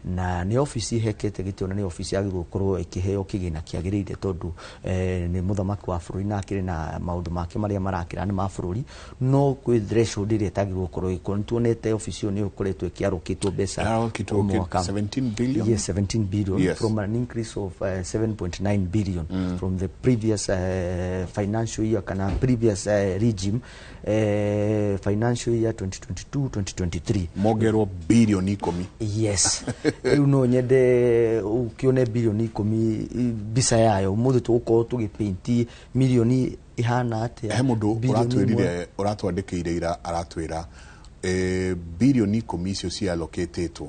na nĩ obici hekete gĩtĩo na nĩ obici yagĩrĩirwo gũkorwo ĩkĩheo kĩgĩna kĩagĩrĩire, tondũ nĩ mũthamaki wa bũrũri na akĩrĩ na maũndũ make marĩa marakĩra nĩ ma bũrũri, no kwĩ threshold ĩrĩa ĩtagĩrĩirwo gũkorwo ĩkwo. Nĩ tuonete obici ĩyo nĩ ĩkoretwo ĩkĩarũkĩtwo mbeca Ĩrarũkĩtwo o mwaka. 17 billion? Yes, 17 billion, from an increase of 7.9 billion from the previous financial year kana previous regime, financial year 2022 2023. Mongerwo birioni 10. Yes, rĩu no nyende ũkĩone birioni 10 mbica yayo ũmũthĩ tũgũkorwo tũgĩpainti mirioni ihana atĩa. He mũndũ Birioni ĩmwe. Ũratwĩrire, ũratwandĩkĩire ira, aratwĩra birioni 10 icio cialokĩtĩtwo,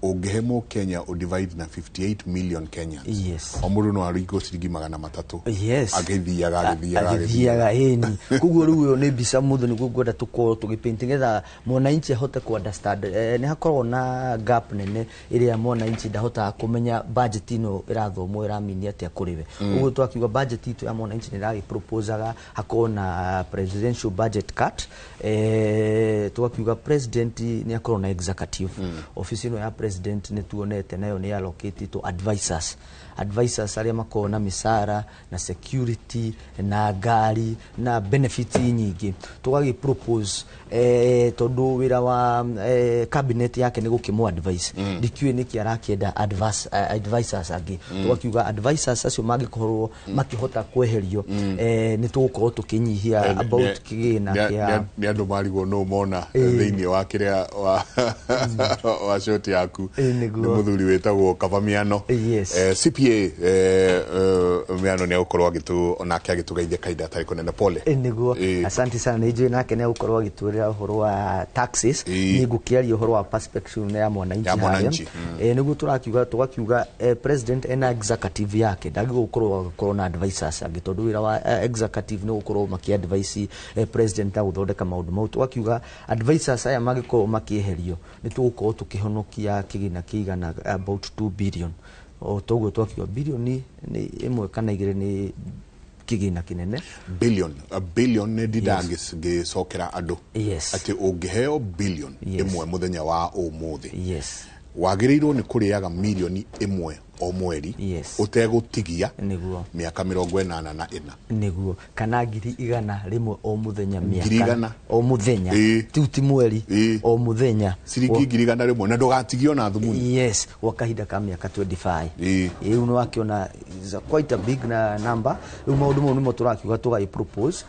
ũngĩhe mũkenya ũdivide na 58 million Kenyans, o mũndũ no aringwo ciringi 300. Agĩthiaga, agĩthiaga, agĩthiaga, ĩni. Koguo rĩu ĩyo nĩ mbica mũthĩ nĩguo ngwenda tũkorwo tũgĩpaint nĩgetha mwananchi ahote ku understand. Nĩ hakoragwo na gap nene ĩrĩa mwananchi ndahotaga kũmenya budget ĩno ĩrathomwo ĩramini atĩa kũrĩ we. Ũguo twakiuga budget itũ ya mwananchi nĩ ĩragĩproposaga hakorwo na presidential budget cut. Tũgakiuga president nĩ akorwo na executive office ĩno ya president nĩ tuonete nayo nĩ allocated to advisors arĩa makoragwo na mĩcara na security na ngari na benefits nyingĩ. Tũgagĩ propose tondũ wĩra wa cabinet yake nĩ gũkĩmũ advice, ndikiũĩ nĩkĩ arakĩenda advisors angĩ. Tũgakiuga advisors acio mangĩkorwo makĩhota kweherio, nĩ tũgũkorwo tũkĩnyihia about kĩgĩna kĩa Nĩ andũ marigwo no mona thĩinĩ wa kĩrĩa wa shoti yaku. Nĩguo. Nĩ mũthuri wĩtagwo Kaba Miano. CPA Miano nĩ agũkorwo agĩtũ onake agĩtũgeithia kahinda gatarĩ kũnene, pole. Nĩguo. Asante sana. Nĩ njũĩ nake nĩ agũkorwo agĩtwĩrĩra ũhoro wa taxes. Niĩ ngũkĩaria ũhoro wa perspective ya mwananchi Ya harĩa. mwananchi. Nĩguo tũrakiuga, tũgakiuga president ena executive yake, ndagĩrĩirwo gũkorwo agĩkorwo na advisors angĩ, tondũ wĩra wa executive nĩ gũkorwo makĩ-advise president na gũthondeka maũndũ mau. Tũgakiuga advisors aya mangĩkorwo makĩeherio, nĩ tũgũkorwo tũkĩhonokia kĩgĩna kĩigana about 2 billion. O toguo twakiuga birioni nĩ 1 kana 2 nĩ kĩgĩna kĩnene. Billion, a billion nĩ ndindaga ngĩcokera andũ atĩ ũngĩheo billion 1 mũthenya wa ũmũthĩ, wagĩrĩirwo nĩ kũrĩaga 1 million. O mweri. Yes. Ũtegũtigia. Nĩguo. Mĩaka 84. Nĩguo, kana 100,000 o mũthenya. Ngiri Mĩaka igana. O mũthenya. Tiu ti mweri. O mũthenya. Ciringi 100,000 na ndũgatigio na thumuni. Yes, gwa kahinda ka mĩaka 25. Rĩu nĩ wakĩona is a quite a big na number. Rĩu maũndũ mau nĩmo tũrakiuga tũgagĩ propose.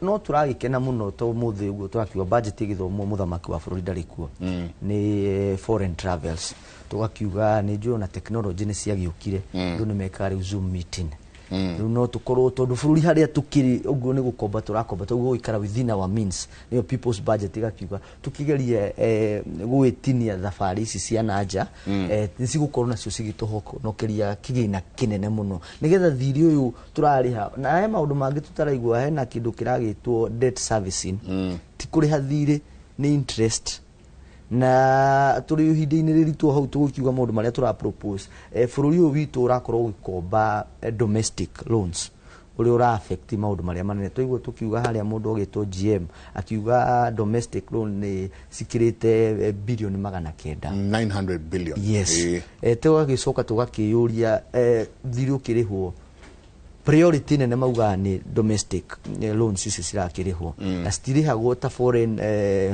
No tũragĩkena mũno to mũthĩ ũguo tũrakiuga budget ĩgĩthomwo mũthamaki wa bũrũri ndarĩ kuo, nĩ foreign travels. Tũgakiuga nĩ njũĩ ona technology nĩ ciagĩũkire, andũ nĩ mekaga rĩu Zoom meeting. Rĩu no tũkorwo tondũ bũrũri harĩa tũkĩrĩ ũguo nĩ gũkomba tũrakomba, tũguo gũikara within our means, nĩyo people's budget ĩgakiuga tũkĩgerie gwĩtinia thabarĩ ici cia na nja. Nĩ cigũkorwo nacio cigĩtũhonokeria kĩgĩna kĩnene mũno nĩgetha thirĩ ũyũ tũrarĩha. Na he maũndũ mangĩ tũtaraigua, hena kĩndũ kĩragĩtwo debt servicing. Ti kũrĩha thirĩ, nĩ interest, na tũrĩ ihinda-inĩ rĩritũ hau tũgũkiuga maũndũ marĩa tũra propose. Bũrũri ũyũ witũ ũrakorwo ũgĩkomba domestic loans ũrĩa ũra affect maũndũ marĩa manene. Twaigua tũkiuga harĩa mũndũ ũgĩtwo GM akiuga domestic loan nĩ cikĩrĩte bilioni 900. 900 billion. Yes. Tũgagĩcoka tũgakĩyũria, thirĩ ũkĩrĩhwo priority nene maugaga nĩ domestic loans ici cirakĩrĩhwo, na citirĩhagwo ta foreign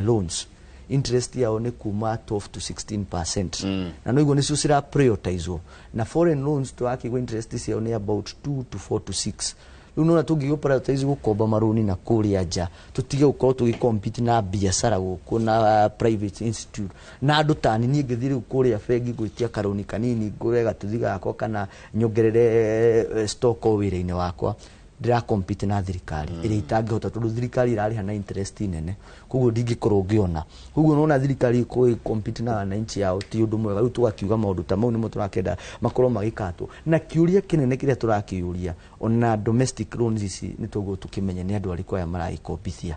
loans. Interest yao nĩ kuma 12 to 16%, na noiguo nĩcio cira prioritizwo. Na foreign loans tũrakĩgua interest ciao nĩ about 2 to 4 to 6. Rĩu nona tũngĩgũ prioritize gũkomba marũni na kũrĩa nja, tũtige gũkorwo tũgĩ compete na biacara gũkũ na private institute na andũ tani. Niĩ ngĩthiĩ rĩu kũrĩa bengi gwĩtia karũni kanini ngũre gatuthi gakwa kana nyongerere stock o wĩra-inĩ wakwa, ndĩra compete na thirikari ĩrĩa itangĩhota, tondũ thirikari ĩrarĩha na interest nene, koguo ndingĩkorwo ngĩona. Koguo nona thirikari kũ compete na wananchi yao ti ũndũ mwega. Rĩu tũgakiuga maũndũ ta mau nĩmo tũrakĩenda makorwo magĩkatwo. Na kĩũria kĩnene kĩrĩa tũrakĩũria, ona domestic loans ici nĩ tũguo tũkĩmenye nĩ andũ arĩkũ aya maragĩkombithia.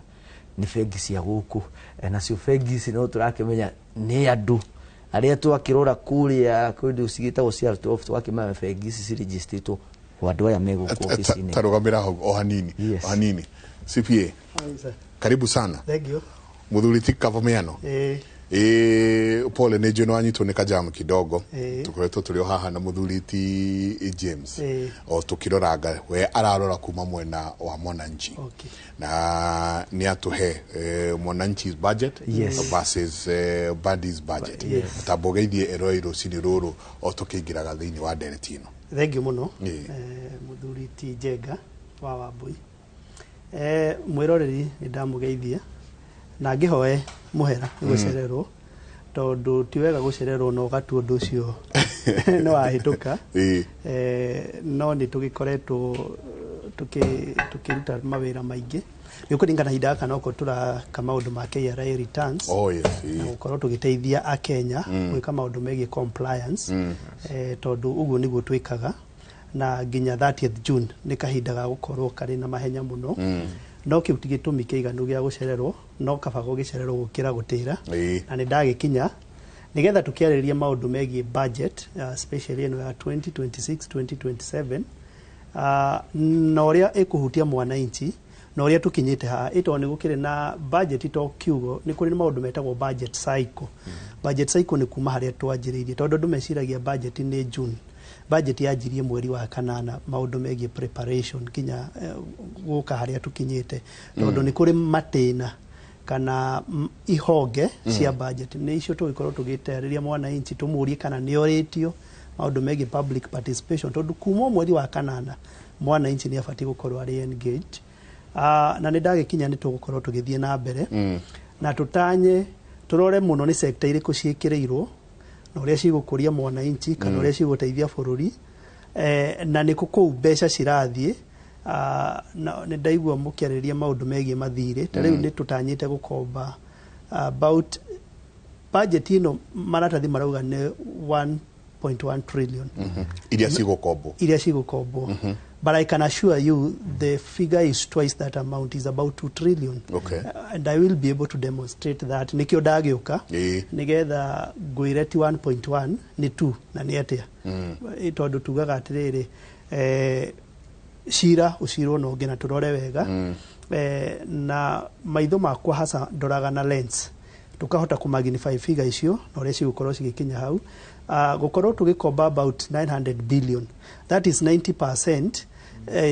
Nĩ bengi cia gũkũ. Nacio bengi ici no tũrakĩmenya nĩ andũ arĩa twakĩrora kũrĩa kũndũ cigĩtagwo CR12, tũgakĩmenya bengi ici cirĩnjĩstĩtwo o andũ aya me gũkũ obici-inĩ. Tarũgamĩra hau o hanini. Yes. O hanini. CPA, karibu sana. Thank you. Muthuri ti Kavomeano. Ĩ pole, nĩ njũĩ nĩ wanyitwo nĩ kajamu kidogo. Tũkoretwo tũrĩ o haha na mũthuri ti James o tũkĩroranga we ararora kuma mwena wa mwananchi na nĩ atũhe mwananchi's budget versus Mbadi's budget. Tamba ũgeithie eroi rũcinĩ rũrũ o tũkĩingĩraga thĩinĩ wa ndereti ĩno. Thank you mũno. Mũthuri ti Njenga wa Wambui. Mwĩroreri nĩ ndamũgeithia na ngĩhoe mũhera nĩ gũcererwo, tondũ ti wega gũcererwo na ũgatua ũndũ ũcio nĩ wahĩtũka. No nĩ tũgĩkoretwo tũkĩruta mawĩra maingĩ nĩ kũringana ihinda gaka noko tũraka maũndũ ma KRA returns Oh yes. na gũkorwo tũgĩteithia akenya gwĩka maũndũ megiĩ compliance, tondũ ũguo nĩguo twĩkaga na nginya 30th June nĩ kahinda ga gũkorwo karĩ na mahenya mũno. No kĩu ti gĩtũmi kĩiganu gĩa gũcererwo, no kaba gũgĩcererwo gũkĩra gũtĩra. Na nĩ ndagĩkinya nĩgetha tũkĩarĩrĩrie maũndũ megiĩ budget, especially ĩno ya 2026 2027, na ũrĩa ĩkũhutia mwananchi na ũrĩa tũkinyĩte haha ĩtondũ nĩ gũkĩrĩ na budget to kiugo, nĩ kũrĩ na maũndũ metagwo budget cycle. Budget cycle nĩ kuma harĩa twanjĩrĩirie, tondũ andũ meciragia budget nĩ June. Budget yanjirie mweri wa kanana, maũndũ megiĩ preparation nginya gũka harĩa tũkinyĩte, tondũ nĩ kũrĩ matĩna kana ihonge cia budget. Nĩ icio tũgĩkorwo tũgĩtarĩria mwananchi, tũmũrie kana nĩ orĩtio maũndũ megiĩ public participation, tondũ kuma mweri wa kanana mwananchi nĩ abatiĩ gũkorwo arĩ engaged. Na nĩ ndagĩkinya, nĩ tũgũkorwo tũgĩthiĩ na mbere na tũtanye tũrore mũno nĩ sector irĩkũ ciĩkĩrĩirwo na ũrĩa cigũkũria mwananchi kana ũrĩa cigũteithia bũrũri, na nĩ kũ kũu mbeca cirathiĩ. Na nĩ ndaigua mũkĩarĩrĩria maũndũ megiĩ mathirĩ. Ta rĩu nĩ tũtanyĩte gũkomba about budget ĩno maratathi marauga nĩ 1.1 trillion. Iria cigũkombwo. Iria cigũkombwo, but I can assure you the figure is twice that amount, is about 2 trillion. And I will be able to demonstrate that. Nikĩo ndagĩũka nĩgetha ngwĩre ti 1.1, nĩ 2 na nĩ atĩa. Tondũ tugaga atĩrĩrĩ, cira ũcirwo na ũngĩ na tũrore wega. Na maitho makwa hasa ndoraga na lens. Tukahota ku magnify figure icio na ũrĩa cigũkorwo cigĩkinya hau. Gũkorwo tũgĩkomba about 900 billion, that is 90%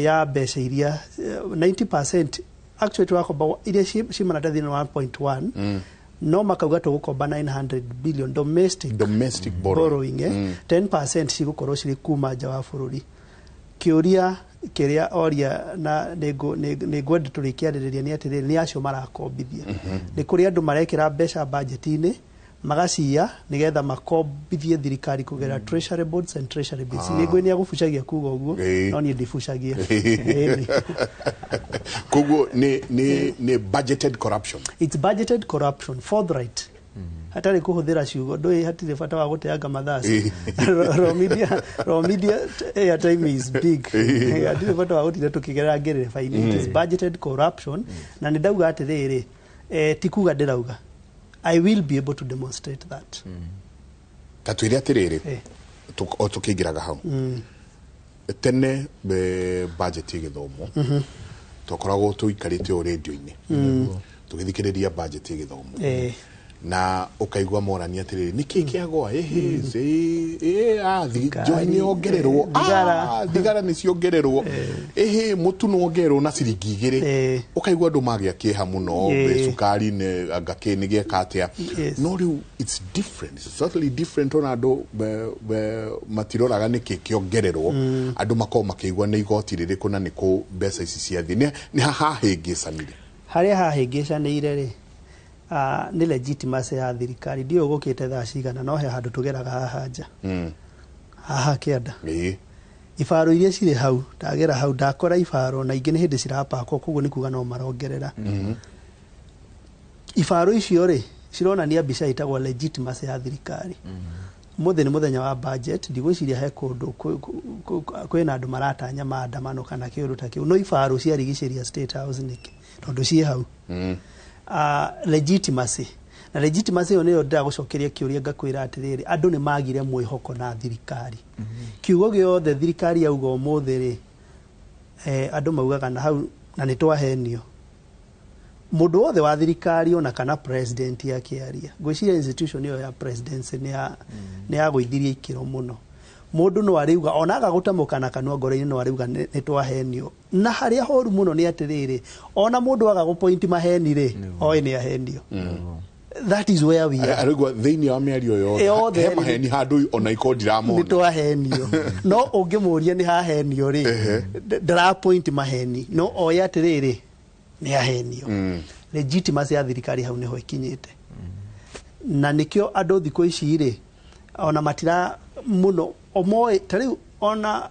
ya mbeca iria, 90% actually tũrakomba iria ci maratathi-inĩ 1.1, no makauga tũgũkomba 900 billion domestic, domestic borrowing, borrowing, 10% cigũkorwo cirĩ kuma nja wa bũrũri. Kĩũria kĩrĩa oria na nĩngwenda tũrĩkĩarĩrĩria nĩ atĩrĩrĩ, nĩ acio marakombithia, nĩ kũrĩ andũ marekĩra mbeca budget-inĩ magaciya nĩgetha makombithie thirikari kũgerera treasury bonds and treasury bills. Nĩ ngũĩ nĩ agũbucagia kuga ũguo, no niĩ ndibucagia. Ĩni. Koguo nĩ budgeted corruption. It's budgeted corruption, forthright, hatarĩ kũhũthĩra ciugo ndũĩ, hatirĩ bata wa gũteanga mathaa. Raw media, raw media airtime is big. Hatirĩ bata wa gũtinda tũkĩgerera ngerereba-inĩ. It is budgeted corruption, na nĩ ndauga atĩrĩrĩ, ti kuga ndĩrauga, I will be able to demonstrate that. Ta twĩre atĩrĩrĩ, o tũkĩingĩraga hau, tene budget ĩgĩthomwo twakoragwo tũikarĩte o rĩndio-inĩ tũgĩthikĩrĩria budget ĩgĩthomwo, na ũkaigua morania atĩrĩrĩ, nĩkĩ kĩagwa, ĩhĩ njohi nĩ yongererwo, thigara. Ah, thigara nĩ ciongererwo, ĩhĩ mũtu nĩ wongererwo na ciringi 2, ũkaigua andũ magĩa kĩeha mũno, cukari nĩ anga kĩ nĩ gĩeka atĩa. No rĩu it's different, it's totally different. Ona andũ matiroraga nĩkĩ kĩongererwo, andũ makorwo makĩigua nĩ igoti rĩrĩkũ na nĩkũ mbeca ici ciathiĩ. Nĩ hahĩngĩcanire? Harĩa hahĩngĩcanĩire rĩ, nĩ legitimacy ya thirikari. Ndiũĩ gũkĩte thaa cigana, no he handũ tũgeraga haha nja, haha kĩanda, ibaro iria cirĩ hau, ndagera hau ndakora ibaro na ingĩ nĩ hĩndĩ cirapakwo, koguo nĩ kuga no marongerera. Ibaro icio rĩ, cironania mbica ĩtagwo legitimacy ya thirikari. Mũthĩ nĩ mũthenya wa budget, ndigwĩciria he kũndũ kwĩna andũ maratanya maandamano kana kĩũndũ ta kĩu, no ibaro ciarigicĩria State House nĩkĩ? Tondũ ciĩ hau. Legitimacy, na legitimacy ĩyo nĩyo ndĩragũcokeria kĩũria ngakwĩra atĩrĩrĩ, andũ nĩ magire mwĩhoko na thirikari. Kiugo gĩothe thirikari yauga ũmũthĩ rĩ, andũ maugaga na hau na nĩ twahenio. Mũndũ wothe wa thirikari ona kana president akĩaria, ngwĩciria institution ĩyo ya presidency nĩ yagũithirie ikĩro mũno. Mũndũ no arĩuga ona aga gũtamũka na kanua, ngoro-inĩ no arĩuga nĩ twahenio. Na harĩa horu mũno nĩ atĩrĩrĩ, ona mũndũ aga gũpointi maheni rĩ, oĩ nĩ ahenio. That is where we are. Arĩgua thĩinĩ wa mĩario yothe Yothe he maheni handũ ona iko nĩ ndiramona. Twahenio, no ũngĩmũria nĩ hahenio rĩ, ndarapoint maheni, no oĩ atĩrĩrĩ, nĩ ahenio. Legitimacy ya thirikari hau nĩho ĩkinyĩte, na nĩkĩo andũ thikũ ici rĩ, ona matira mũno omoĩ ta rĩu ona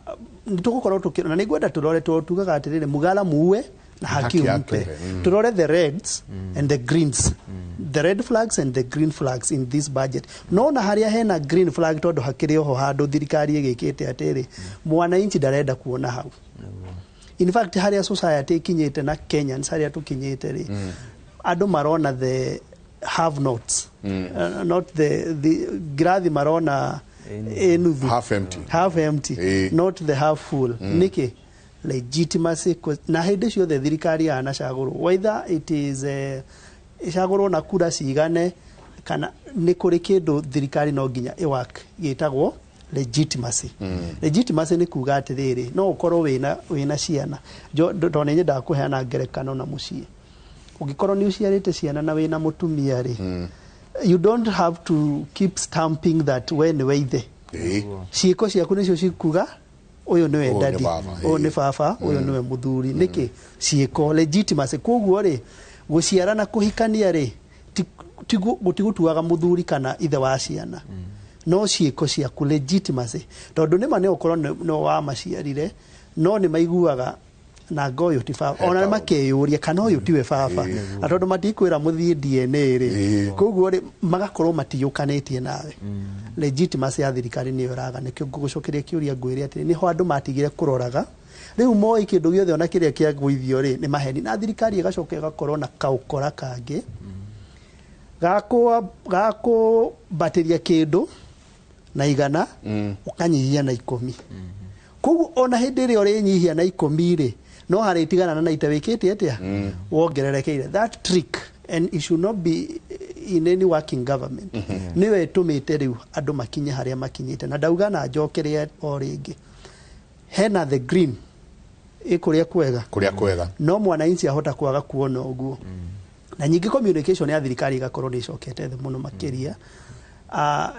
nĩ tũgũkorwo tũkĩ, na nĩngwenda tũrore, tondũ tugaga atĩrĩrĩ, mugara muue na haki Haki umpe. yake, Tũrore the reds and the greens, the red flags and the green flags in this budget. No na harĩa hena green flag, tondũ hakĩrĩ oho handũ thirikari ĩgĩkĩte atĩrĩ, mwananchi ndarenda kuona hau. In fact, harĩa society ikinyĩte na Kenyans harĩa tũkinyĩte rĩ, andũ marona the have nots, not the ngirathi marona ĩ nuthu. Half empty. Half empty, not the half full. Nĩkĩ? Legitimacy. Na hĩndĩ ciothe thirikari yanacagũrwo, whether it is ĩcagũrwo na kura cigane kana nĩ kũrĩ kĩndũ thirikari no nginya ĩwork gĩtagwo legitimacy. Legitimacy nĩ kuga atĩrĩrĩ, no ũkorwo wĩna ciana. Tondũ nĩ nyendaga kũheana ngerekano na mũciĩ, ũngĩkorwo nĩ ũciarĩte ciana na wĩna mũtumia rĩ, you don't have to keep stamping that we nĩwe ithe. Ciĩko ciaku nĩcio cikuga ũyũ nĩwe Ũyũ nĩ dadi, baba, ũyũ nĩ baba, ũyũ nĩwe mũthuri. Nĩkĩ? Ciĩko, legitimacy. Koguo rĩ, gũciara na kũhikania rĩ, gũtigũtuaga mũthuri kana ithe wa ciana, no ciĩko ciaku, legitimacy. Tondũ nĩma nĩ ũkorwo no wamaciarire, no nĩ maiguaga na ngo ũyũ ti baba, ona kaũndũ. Makeyũria kana ũyũ tiwe baba, na tondũ matikwĩra mũthiĩ DNA rĩ, koguo rĩ, magakorwo matiyũkanĩtie nawe. Legitimacy ya thirikari nĩyo ĩraga. Nĩkĩo ngũgũcokeria kĩũria ngwĩre atĩrĩ, nĩho andũ matigire kũroraga. Rĩu moĩ kĩndũ gĩothe ona kĩrĩa kĩagũithio rĩ, nĩ maheni. Na thirikari ĩgacoka ĩgakorwo na kaũkora kangĩ gakũmbatĩria kĩndũ na 100, ũkanyihia na 10. Koguo ona hĩndĩ ĩrĩa ũrĩnyihia na 10 rĩ, no harĩtigana na 90 wĩkĩte atĩa, wongererekeire. That trick, and it should not be in any working government nĩyo ĩtũmĩte rĩu andũ makinye harĩa makinyĩte. Na ndauga na njokerie o rĩngĩ, hena the green ĩ kũrĩa kwega, Kũrĩa kwega. No mwananchi ahota kwaga kuona ũguo. Na nyingĩ communication ya thirikari ĩgakorwo nĩ ĩcokete thĩ mũno makĩria.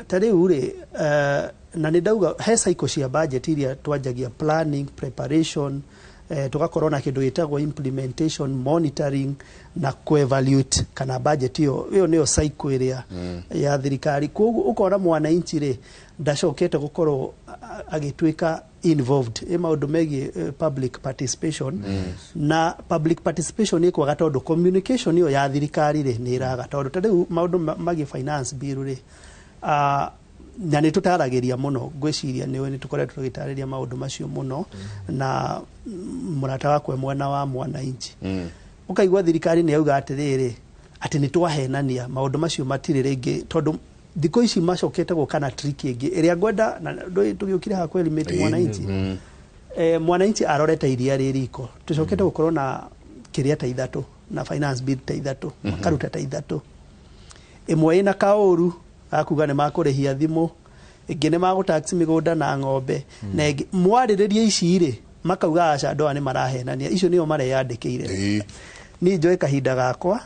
Ta rĩu rĩ, na nĩ ndauga he cycle cia budget iria twanjagia planning, preparation, tugakorwo na kĩndũ gĩtagwo implementation, monitoring na ku-evaluate kana budget ĩyo. Ĩyo nĩyo cycle ĩrĩa ya thirikari. Koguo ũkona mwananchi rĩ, ndacokete gũkorwo agĩtuĩka involved ĩ maũndũ megiĩ public participation. Na public participation ĩkwaga tondũ communication ĩyo ya thirikari rĩ nĩ ĩraga, tondũ ta rĩu maũndũ magiĩ finance bill rĩ, na nĩ tũtaragĩria mũno. Ngwĩciria nĩ tũkoretwo tũgĩtarĩria maũndũ macio mũno na mũrata wakwa mwena wa mwananchi. Ũkaigua thirikari nĩ yauga atĩrĩrĩ, atĩ nĩ twahenania, maũndũ macio matirĩ rĩngĩ, tondũ thikũ ici macokete gũka na trick ĩngĩ ĩrĩa ngwenda na tũgĩũkire haha kwĩlimit mwananchi. Mwananchi arorete iria rĩ riko. Tũcokete gũkorwo na kĩrĩa ta ithatũ na finance bill ta ithatũ, makaruta ta ithatũ. Ĩmwe ĩna kaũru gakuga nĩ makũrĩhia thimũ, ĩngĩ nĩ magũtax mĩgũnda na ng'ombe, na ĩngĩ mwarĩrĩria ici rĩ, makauga aca, andũ aya nĩ marahenania, icio nĩo mareyandĩkĩire. Niĩ njoe kahinda gakwa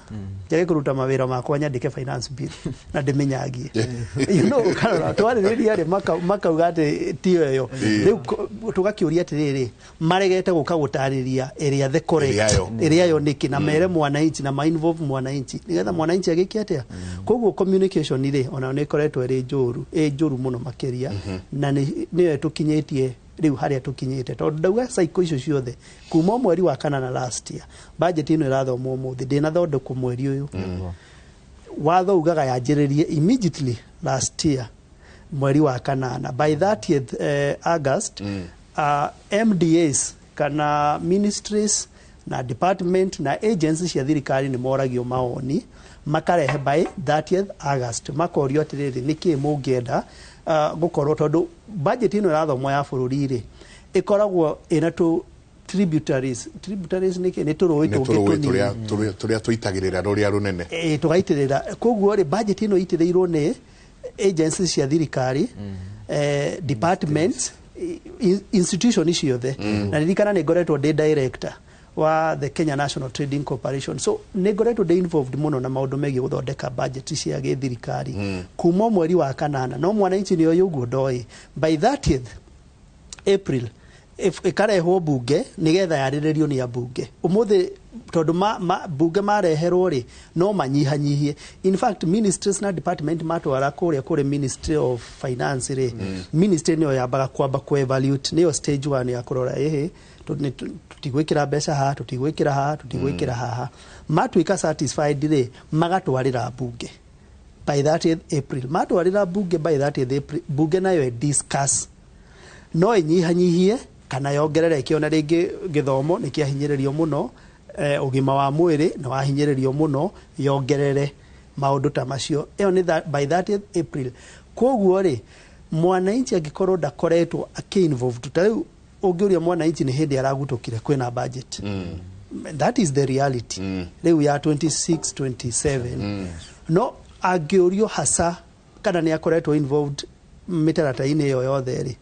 njage kũruta mawĩra makwa nyandĩke finance bill na ndĩmĩnyagie? Ũkarora twarĩrĩria rĩ, makauga atĩ tiyo ĩyo. Rĩu tũgakĩũria atĩrĩrĩ, maregete gũka gũtarĩria ĩrĩa the correct Ĩrĩa yo. Ĩrĩa yo nĩkĩ, na mere mwananchi na ma-involve mwananchi nĩgetha mwananchi agĩke atĩa? Koguo communication rĩ, onayo nĩ ĩkoretwo ĩrĩ njũru, ĩ njũru mũno makĩria, na nĩyo ĩtũkinyĩtie rĩu harĩa tũkinyĩte, tondũ ndauga cycle icio ciothe kuma o mweri wa kanana last year. Budget ĩno ĩrathomwo ũmũthĩ ndĩnathondekwo mweri ũyũ. Watho ugaga yanjĩrĩrie immediately last year mweri wa kanana, by 30th August. MDAs kana ministries na department na agencies cia thirikari nĩ moragio maoni makarehe by 30th August, makorio atĩrĩrĩ, nĩkĩ mũngĩenda gũkorwo, tondũ budget ĩno ĩrathomwo ya bũrũri rĩ, ĩkoragwo ĩna tũ tributaries. Tributaries nĩkĩ? Nĩ tũrũĩ nĩ tũngĩ tũrũĩ tũnini tũrĩa tũitagĩrĩra rũrĩa rũnene. Ĩ, tũgaitĩrĩra. Koguo rĩ, budget ĩno ĩitĩrĩirwo nĩ agencies cia thirikari, departments, institution ciothe. Na ririkana nĩ ngoretwo ndĩ director wa the Kenya National Trading Corporation, so nĩ ngoretwo ndĩ involved mũno na maũndũ megiĩ gũthondeka budget cia gĩthirikari kuma o mweri wa kanana. No mwananchi nĩ oĩ ũguo? Ndoĩ. By 30th April ĩkarehwo bunge nĩgetha yarĩrĩrio nĩ ambunge ũmũthĩ, tondũ bunge mareherwo rĩ, no manyihanyihie. In fact, ministries na department matwara kũrĩa kũrĩ Ministry of Finance rĩ, ministry nĩyo yambaga kwamba ku-evaluate, nĩyo stage one ya kũrora, ĩhĩ, tũtigwĩkĩra mbeca haha, tũtigwĩkĩra haha, tũtigwĩkĩra haha. Matuĩka satisfied rĩ, magatwarĩra bunge by 30th April. Matwarĩra bunge by 30th April, bunge nayo ĩ discuss, no ĩnyihanyihie kana yongerere, ĩkĩona rĩngĩ gĩthomo nĩ kĩahinyĩrĩrio mũno, ũgima wa mwĩrĩ nĩ wahinyĩrĩrio mũno, yongerere maũndũ ta macio. Ĩyo nĩ by 30th April. Koguo rĩ, mwananchi angĩkorwo ndakoretwo akĩ-involved, ta rĩu ũngĩũria mwananchi nĩ hĩndĩ aragutũkire kwĩna budget. That is the reality rĩu ya 26 27. No angĩũrio hasa kana nĩ akoretwo involved mĩtaratara-inĩ ĩyo yothe rĩ,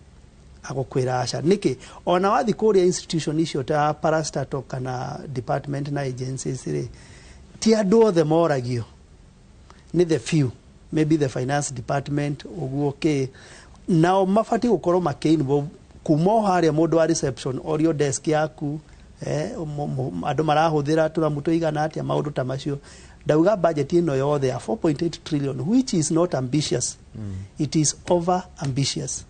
agũkwĩra aca. Nĩkĩ? Ona wathi kũrĩa institution icio ta parastatal kana department na agencies rĩ, ti andũ othe moragio, nĩ the few, maybe the finance department ũguo kĩ nao mabatiĩ gũkorwo makĩ-involve kuma o harĩa mũndũ wa reception orio desk yaku, andũ marahũthĩra tũramu tũigana atĩa, maũndũ ta macio. Ndauga budget ĩno yothe ya 4.8 trillion, which is not ambitious, it is over ambitious.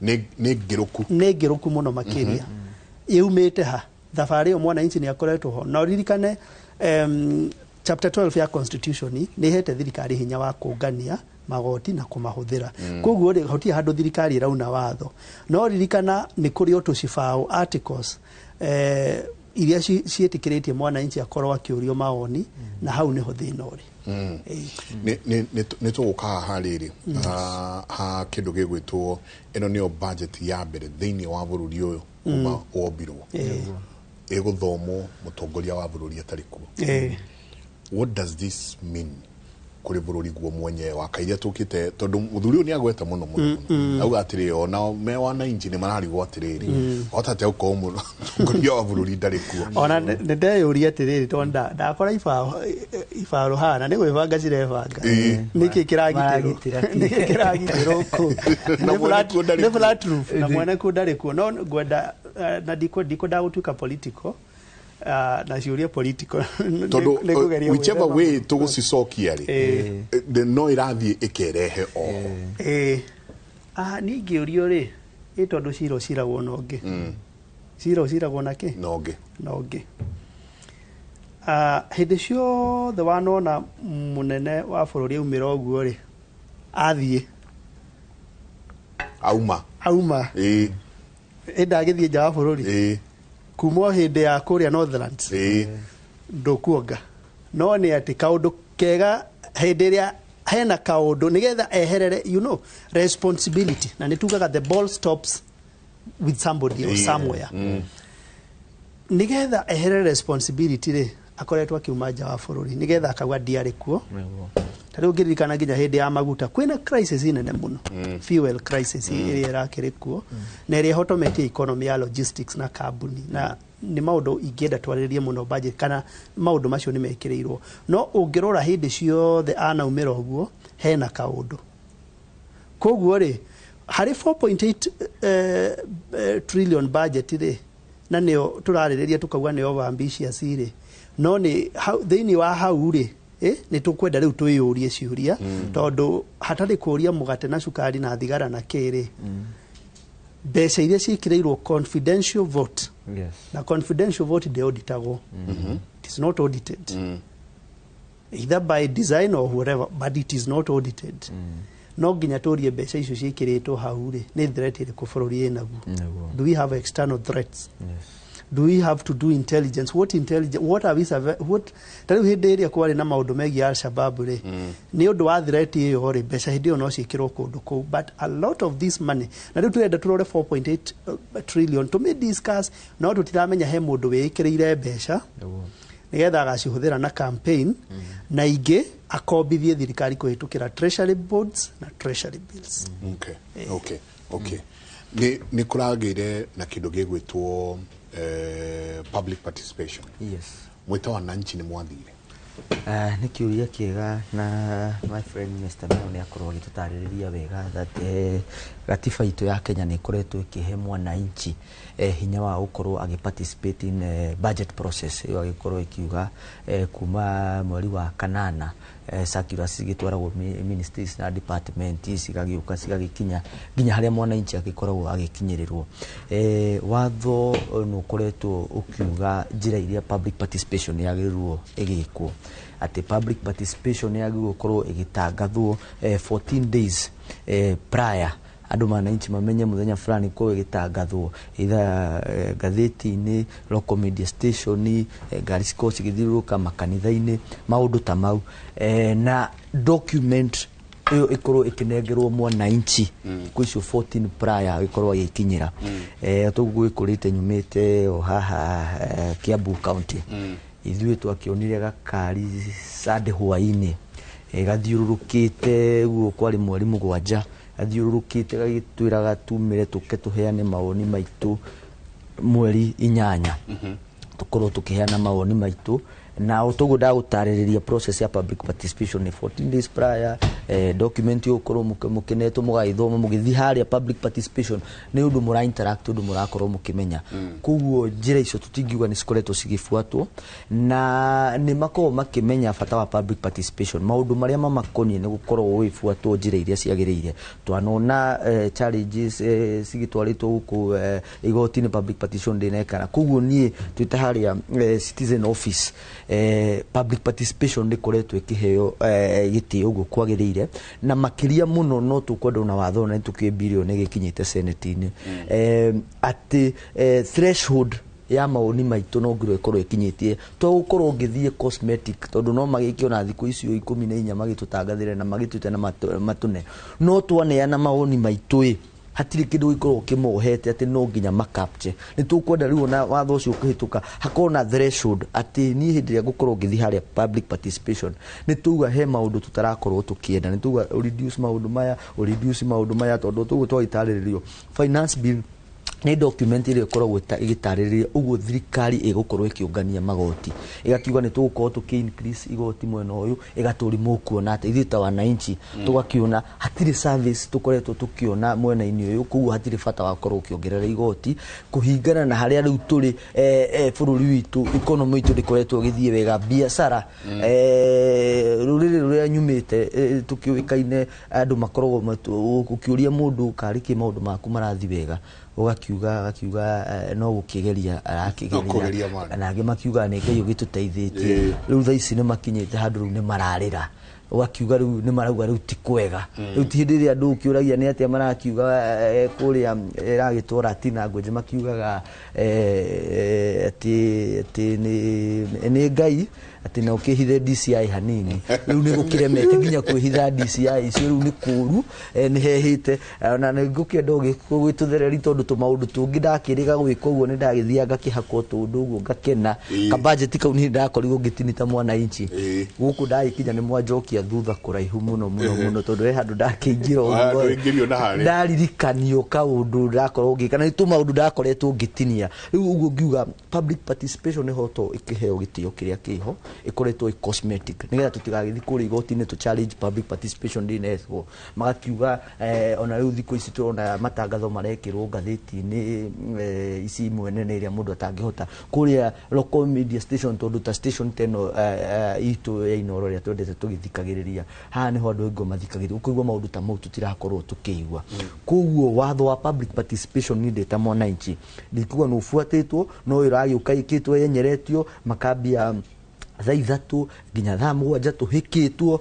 Nĩ ngĩrũku. Nĩ ngĩrũku mũno makĩria. Yumĩte ha? Thabarĩ ĩyo mwananchi nĩ akoretwo ho. Na ũririkane chapter 12 ya constitution nĩ ĩhete thirikari hinya wa kũngania magoti na kũmahũthĩra. Koguo rĩ, hatirĩ handũ thirikari ĩrauna watho. No ririkana nĩ kũrĩ o tũcibaũ articles iria ciĩtĩkĩrĩtie mwananchi akorwo akĩũrio maoni, na hau nĩho thĩna ũrĩ. Nĩ tũgũka haha rĩrĩ ha kĩndũ gĩgwĩtwo, ĩno nĩyo budget ya mbere thĩinĩ wa bũrũri ũyũ kuma wombirwo ĩgũthomwo mũtongoria wa bũrũri atarĩ kuo. What does this mean? Kũrĩ bũrũri guo mwenyewe wa kairia tũkĩte, tondũ mũthuri ũyũ nĩ agweta mũno mũno mũno, auga atĩrĩ ona me wananchi nĩ mararigwo atĩrĩrĩ, hota atĩa gũkorwo mũno mũtongoria wa bũrũri ndarĩ kuo? Ona nĩ ndeyũria atĩrĩrĩ, tondũ ndakora ibaũ hana nĩ gwĩbanga cirebanga. Nĩkĩ kĩragitĩrwo? Maragitĩra kĩ? Nĩkĩ kĩragitĩrwo kũu? Na Nĩ mwene kuo ndarĩ nĩ kuo. Flat roof, na mwene kuo ndarĩ kuo. No ngwenda na ndikwendaga gũtuĩka political, na ciũria political tondũ nĩ ngũgeria whichever gwĩthema. way tũgũcicokia rĩ, no ĩrathiĩ ĩkerehe oho. Ĩĩ. Ah, niĩ ingĩũrio rĩ, ĩ tondũ cira ũciragwo na ũngĩ, cira ũciragwo na kĩ? Na ũngĩ. Na ũngĩ. Ah, hĩndĩ ciothe wanona mũnene wa bũrũri aumĩra ũguo rĩ, athiĩ auma auma, ĩndĩ agĩthiĩ nja wa bũrũri kuma o hĩndĩ ya kũrĩa Northlands, ndũkuonga no nĩ atĩ kaũndũ kega hĩndĩ ĩrĩa hena kaũndũ nĩgetha eherere responsibility, na nĩ tugaga the ball stops with somebody or somewhere. Nĩgetha eherere responsibility rĩ, akoretwo akiuma nja wa bũrũri nĩgetha akauga ndiarĩ kuo. Ta rĩu ngĩririkana nginya hĩndĩ ya maguta kwĩna crisis nene mũno, fuel crisis ĩrĩa ĩrakĩrĩ kuo na ĩrĩa ĩhotometie economy ya logistics na kambuni, na nĩ maũndũ ingĩenda twarĩrĩrie mũno budget kana maũndũ macio nĩ mekĩrĩirwo. No ũngĩrora hĩndĩ ciothe anaumĩra ũguo hena kaũndũ. Koguo rĩ, harĩ 4.8 trillion budget rĩ, na nĩyo tũrarĩrĩria tukauga nĩ over ambitious rĩ, no nĩ thĩinĩ wa hau rĩ, nĩ tũkwenda rĩu twĩyũrie ciũria, tondũ hatarĩ kũria mũgate na cukari na thigara na kĩrĩ, mbeca iria ciĩkĩrĩirwo confidential vote, na confidential vote ndĩauditagwo, it is not audited either by design or whatever, but it is not audited. No nginya tũrie mbeca icio ciĩkĩrĩtwo hau rĩ, nĩ threat ĩrĩkũ bũrũri ĩnaguo? Do we have external threats? Do we have to do intelligence? What intelligence? What are we what? Ta rĩu hĩndĩ ĩrĩa kwarĩ na maũndũ megiĩ Al-Shabaab rĩ, nĩ ũndũ wa threat ĩyo rĩ, mbeca hĩndĩ ĩyo no ciĩkĩrwo kũndũ kũu, but a lot of this money, na rĩu tũrenda tũrore 4.8 trillion tũmĩ discuss, no tũtiramenya he mũndũ wĩĩkĩrĩire mbeca nĩgetha agacihũthĩra na campaign, na ingĩ akombithie thirikari kũhĩtũkĩra treasury boards na treasury bills. Okay, nĩ kũragĩire na kĩndũ gĩgwĩtwo public participation. Mwĩta wananchi nĩ mwathire? Nĩ kĩũria kĩega, na my friend Mr. Meo nĩ akorwo agĩtũtarĩrĩria wega that gatiba itũ ya Kenya nĩ ĩkoretwo ĩkĩhe mwananchi hinya wa gũkorwo agĩ participate in budget process ĩyo, agĩkorwo ĩkiuga kuma mweri wa kanana circulars cigĩtwaragwo ministries na department, cigagĩũka cigagĩkinya nginya harĩa mwananchi agĩkoragwo agĩkinyĩrĩrwo. Watho nĩ ũkoretwo ũkiuga njĩra iria public participation yagĩrĩirwo ĩgĩkwo, atĩ public participation yagĩrĩirwo gũkorwo ĩgĩtangathwo 14 days prior, andũ mananchi mamenye mũthenya fulani korwo ĩgĩtangathwo either ngathĩti-inĩ, local media station, ngari cikorwo cigĩthiũrũrũka makanitha-inĩ, maũndũ ta mau, na document ĩyo ĩkorwo ĩkĩnengerwo mwananchi thikũ icio 14 prior ĩkorwo agĩkinyĩra. Toguo gwĩkũrĩte nyumĩte o haha Kiambu County, ithuĩ twakĩonire gakari Sunday hwaĩ-inĩ gathiũrũrũkĩte guo, kwarĩ mweri 7, gathiũrũrũkĩte gagĩtwĩraga tumĩre tũke tũheane mawoni maitũ mweri 8, tũkorwo tũkĩheana mawoni maitũ. Na o toguo ndagũtarĩrĩria, process ya public participation nĩ 14 days prior, document ĩgũkorwo mũkenetwo, mũgagĩthoma, mũgĩthiĩ harĩa public participation nĩ ũndũ mũra interact, ũndũ mũrakorwo mũkĩmenya. Koguo njĩra icio tũtingiuga nĩ cikoretwo cigĩbuatwo, na nĩ makoragwo makĩmenya bata wa public participation, maũndũ marĩa mamakoniĩ nĩ gũkorwo gũgĩbuatwo njĩra iria ciagĩrĩire. Twanona challenges cigĩtwarĩtwo gũkũ igoti-inĩ, public participation ndĩnekana. Koguo niĩ twĩta harĩa citizen office, public participation nĩ ĩkoretwo ĩkĩheo gĩtĩo ũguo kwagĩrĩire, na makĩria mũno no tũkwenda ona watho, na nĩ tũkĩũĩ bill ĩyo nĩ ĩgĩkinyĩte senate-inĩ, atĩ threshold ya mawoni maitũ no nginya ĩkorwo ĩkinyĩtie, to gũkorwo ngĩthiĩ cosmetic, tondũ no magĩke ona thikũ icio 14 magĩtũtangathĩre na magĩtwĩte na matũne, no twaneana mawoni maitũ ĩ. Hatirĩ kĩndũ gĩkoragwo kĩmohete atĩ no nginya makapche. Nĩ tũkwenda rĩu ona watho ũcio ũkĩhĩtũka hakorwo na threshold, atĩ niĩ hĩndĩ ĩrĩa ngũkorwo ngĩthiĩ harĩa public participation, nĩ tuga he maũndũ tũtarakorwo tũkĩenda, nĩ tuga reduce maũndũ maya, reduce maũndũ maya, tondũ tũguo twagĩtarĩrĩrio finance bill nĩ document ĩrĩa ĩkoragwo ĩgĩtarĩrĩria ũguo thirikari ĩgũkorwo ĩkĩũngania magoti, ĩgakiuga nĩ tũgũkorwo tũkĩ increase igoti mwena ũyũ, ĩgatũri mũkuona atĩ ithuĩ ta wananchi tũgakiona hatirĩ service tũkoretwo tũkĩona mwena-inĩ ũyũ, koguo hatirĩ bata wa gũkorwo ũkĩongerera igoti kũhingana na harĩa rĩu tũrĩ. Bũrũri witũ, economy itũ ndĩkoretwo ĩgĩthiĩ wega, biacara, rũrĩrĩ rũrĩa nyumĩte, tũkĩũĩkaine andũ makoragwo ũkĩũria mũndũ karĩ kĩ maũndũ maku marathiĩ wega, ũgakiuga agakiuga no gũkĩgeria No kũgeria arakĩgeria man. Na angĩ makiuga nĩ Ngai ũgĩtũteithĩtie. Rĩu thaa ici nĩ makinyĩte handũ rĩu nĩ mararĩra, ũgakiuga rĩu nĩ marauga rĩu ti kwega, rĩu ti hĩndĩ ĩrĩa andũ ũkĩũragia nĩ atĩa marakiuga, kũrĩa ĩragĩtwo Latina language makiugaga atĩ nĩ Ngai, atĩ na ũkĩhithe DCI hanini. Rĩu nĩ gũkĩremete nginya kwĩhitha DCI icio, rĩu nĩ kũru, nĩ hehĩte. Na nĩ ngũkĩenda ũgĩtũthereri tondũ tũmaũndũ tũngĩ ndakĩrĩga gwĩka ũguo nĩ ndagĩthiaga ngakĩhakwo tũndũ ũguo ngakena. Kabajeti kau nĩ ndakorirwo ngĩtinita mwananchi. Gũkũ ndagĩkinya nĩ mwanjokia thutha kũraihu mũno mũno mũno, tondũ he handũ ndakĩingĩra Ah, ũguo. ndũingĩrio na harĩa. Ndaririkanio kaũndũ ndakorwo ngĩka na nĩ tũmaũndũ ndakoretwo ngĩtinia. Rĩu ũguo ngiuga public participation ĩhotwo ĩkĩheo gĩtĩo kĩrĩa kĩho, ĩkoretwo ĩ cosmetic, nĩgetha tũtigagĩthiĩ kũrĩa igoti-inĩ tũ challenge public participation ndĩnetwo magakiuga. Ona rĩu thikũ ici tũrona matangatho marekĩrwo ngathĩti-inĩ, ici imwe nene iria mũndũ atangĩhota kũrĩa local media station, tondũ ta station ta ĩno itũ ya Inooro ĩrĩa twendete tũgĩthikagĩrĩria haha nĩho andũ aingĩ mathikagĩrĩria, ũkũigua maũndũ ta mau tũtirakorwo tũkĩigua. Koguo watho wa public participation niĩ ndĩ ta mwananchi ndikuga nĩ ũbuatĩtwo, no ĩragĩũka ĩkĩtwo yenyeretio makambia thaa 3 nginya thaa 7 tũhĩkĩtwo,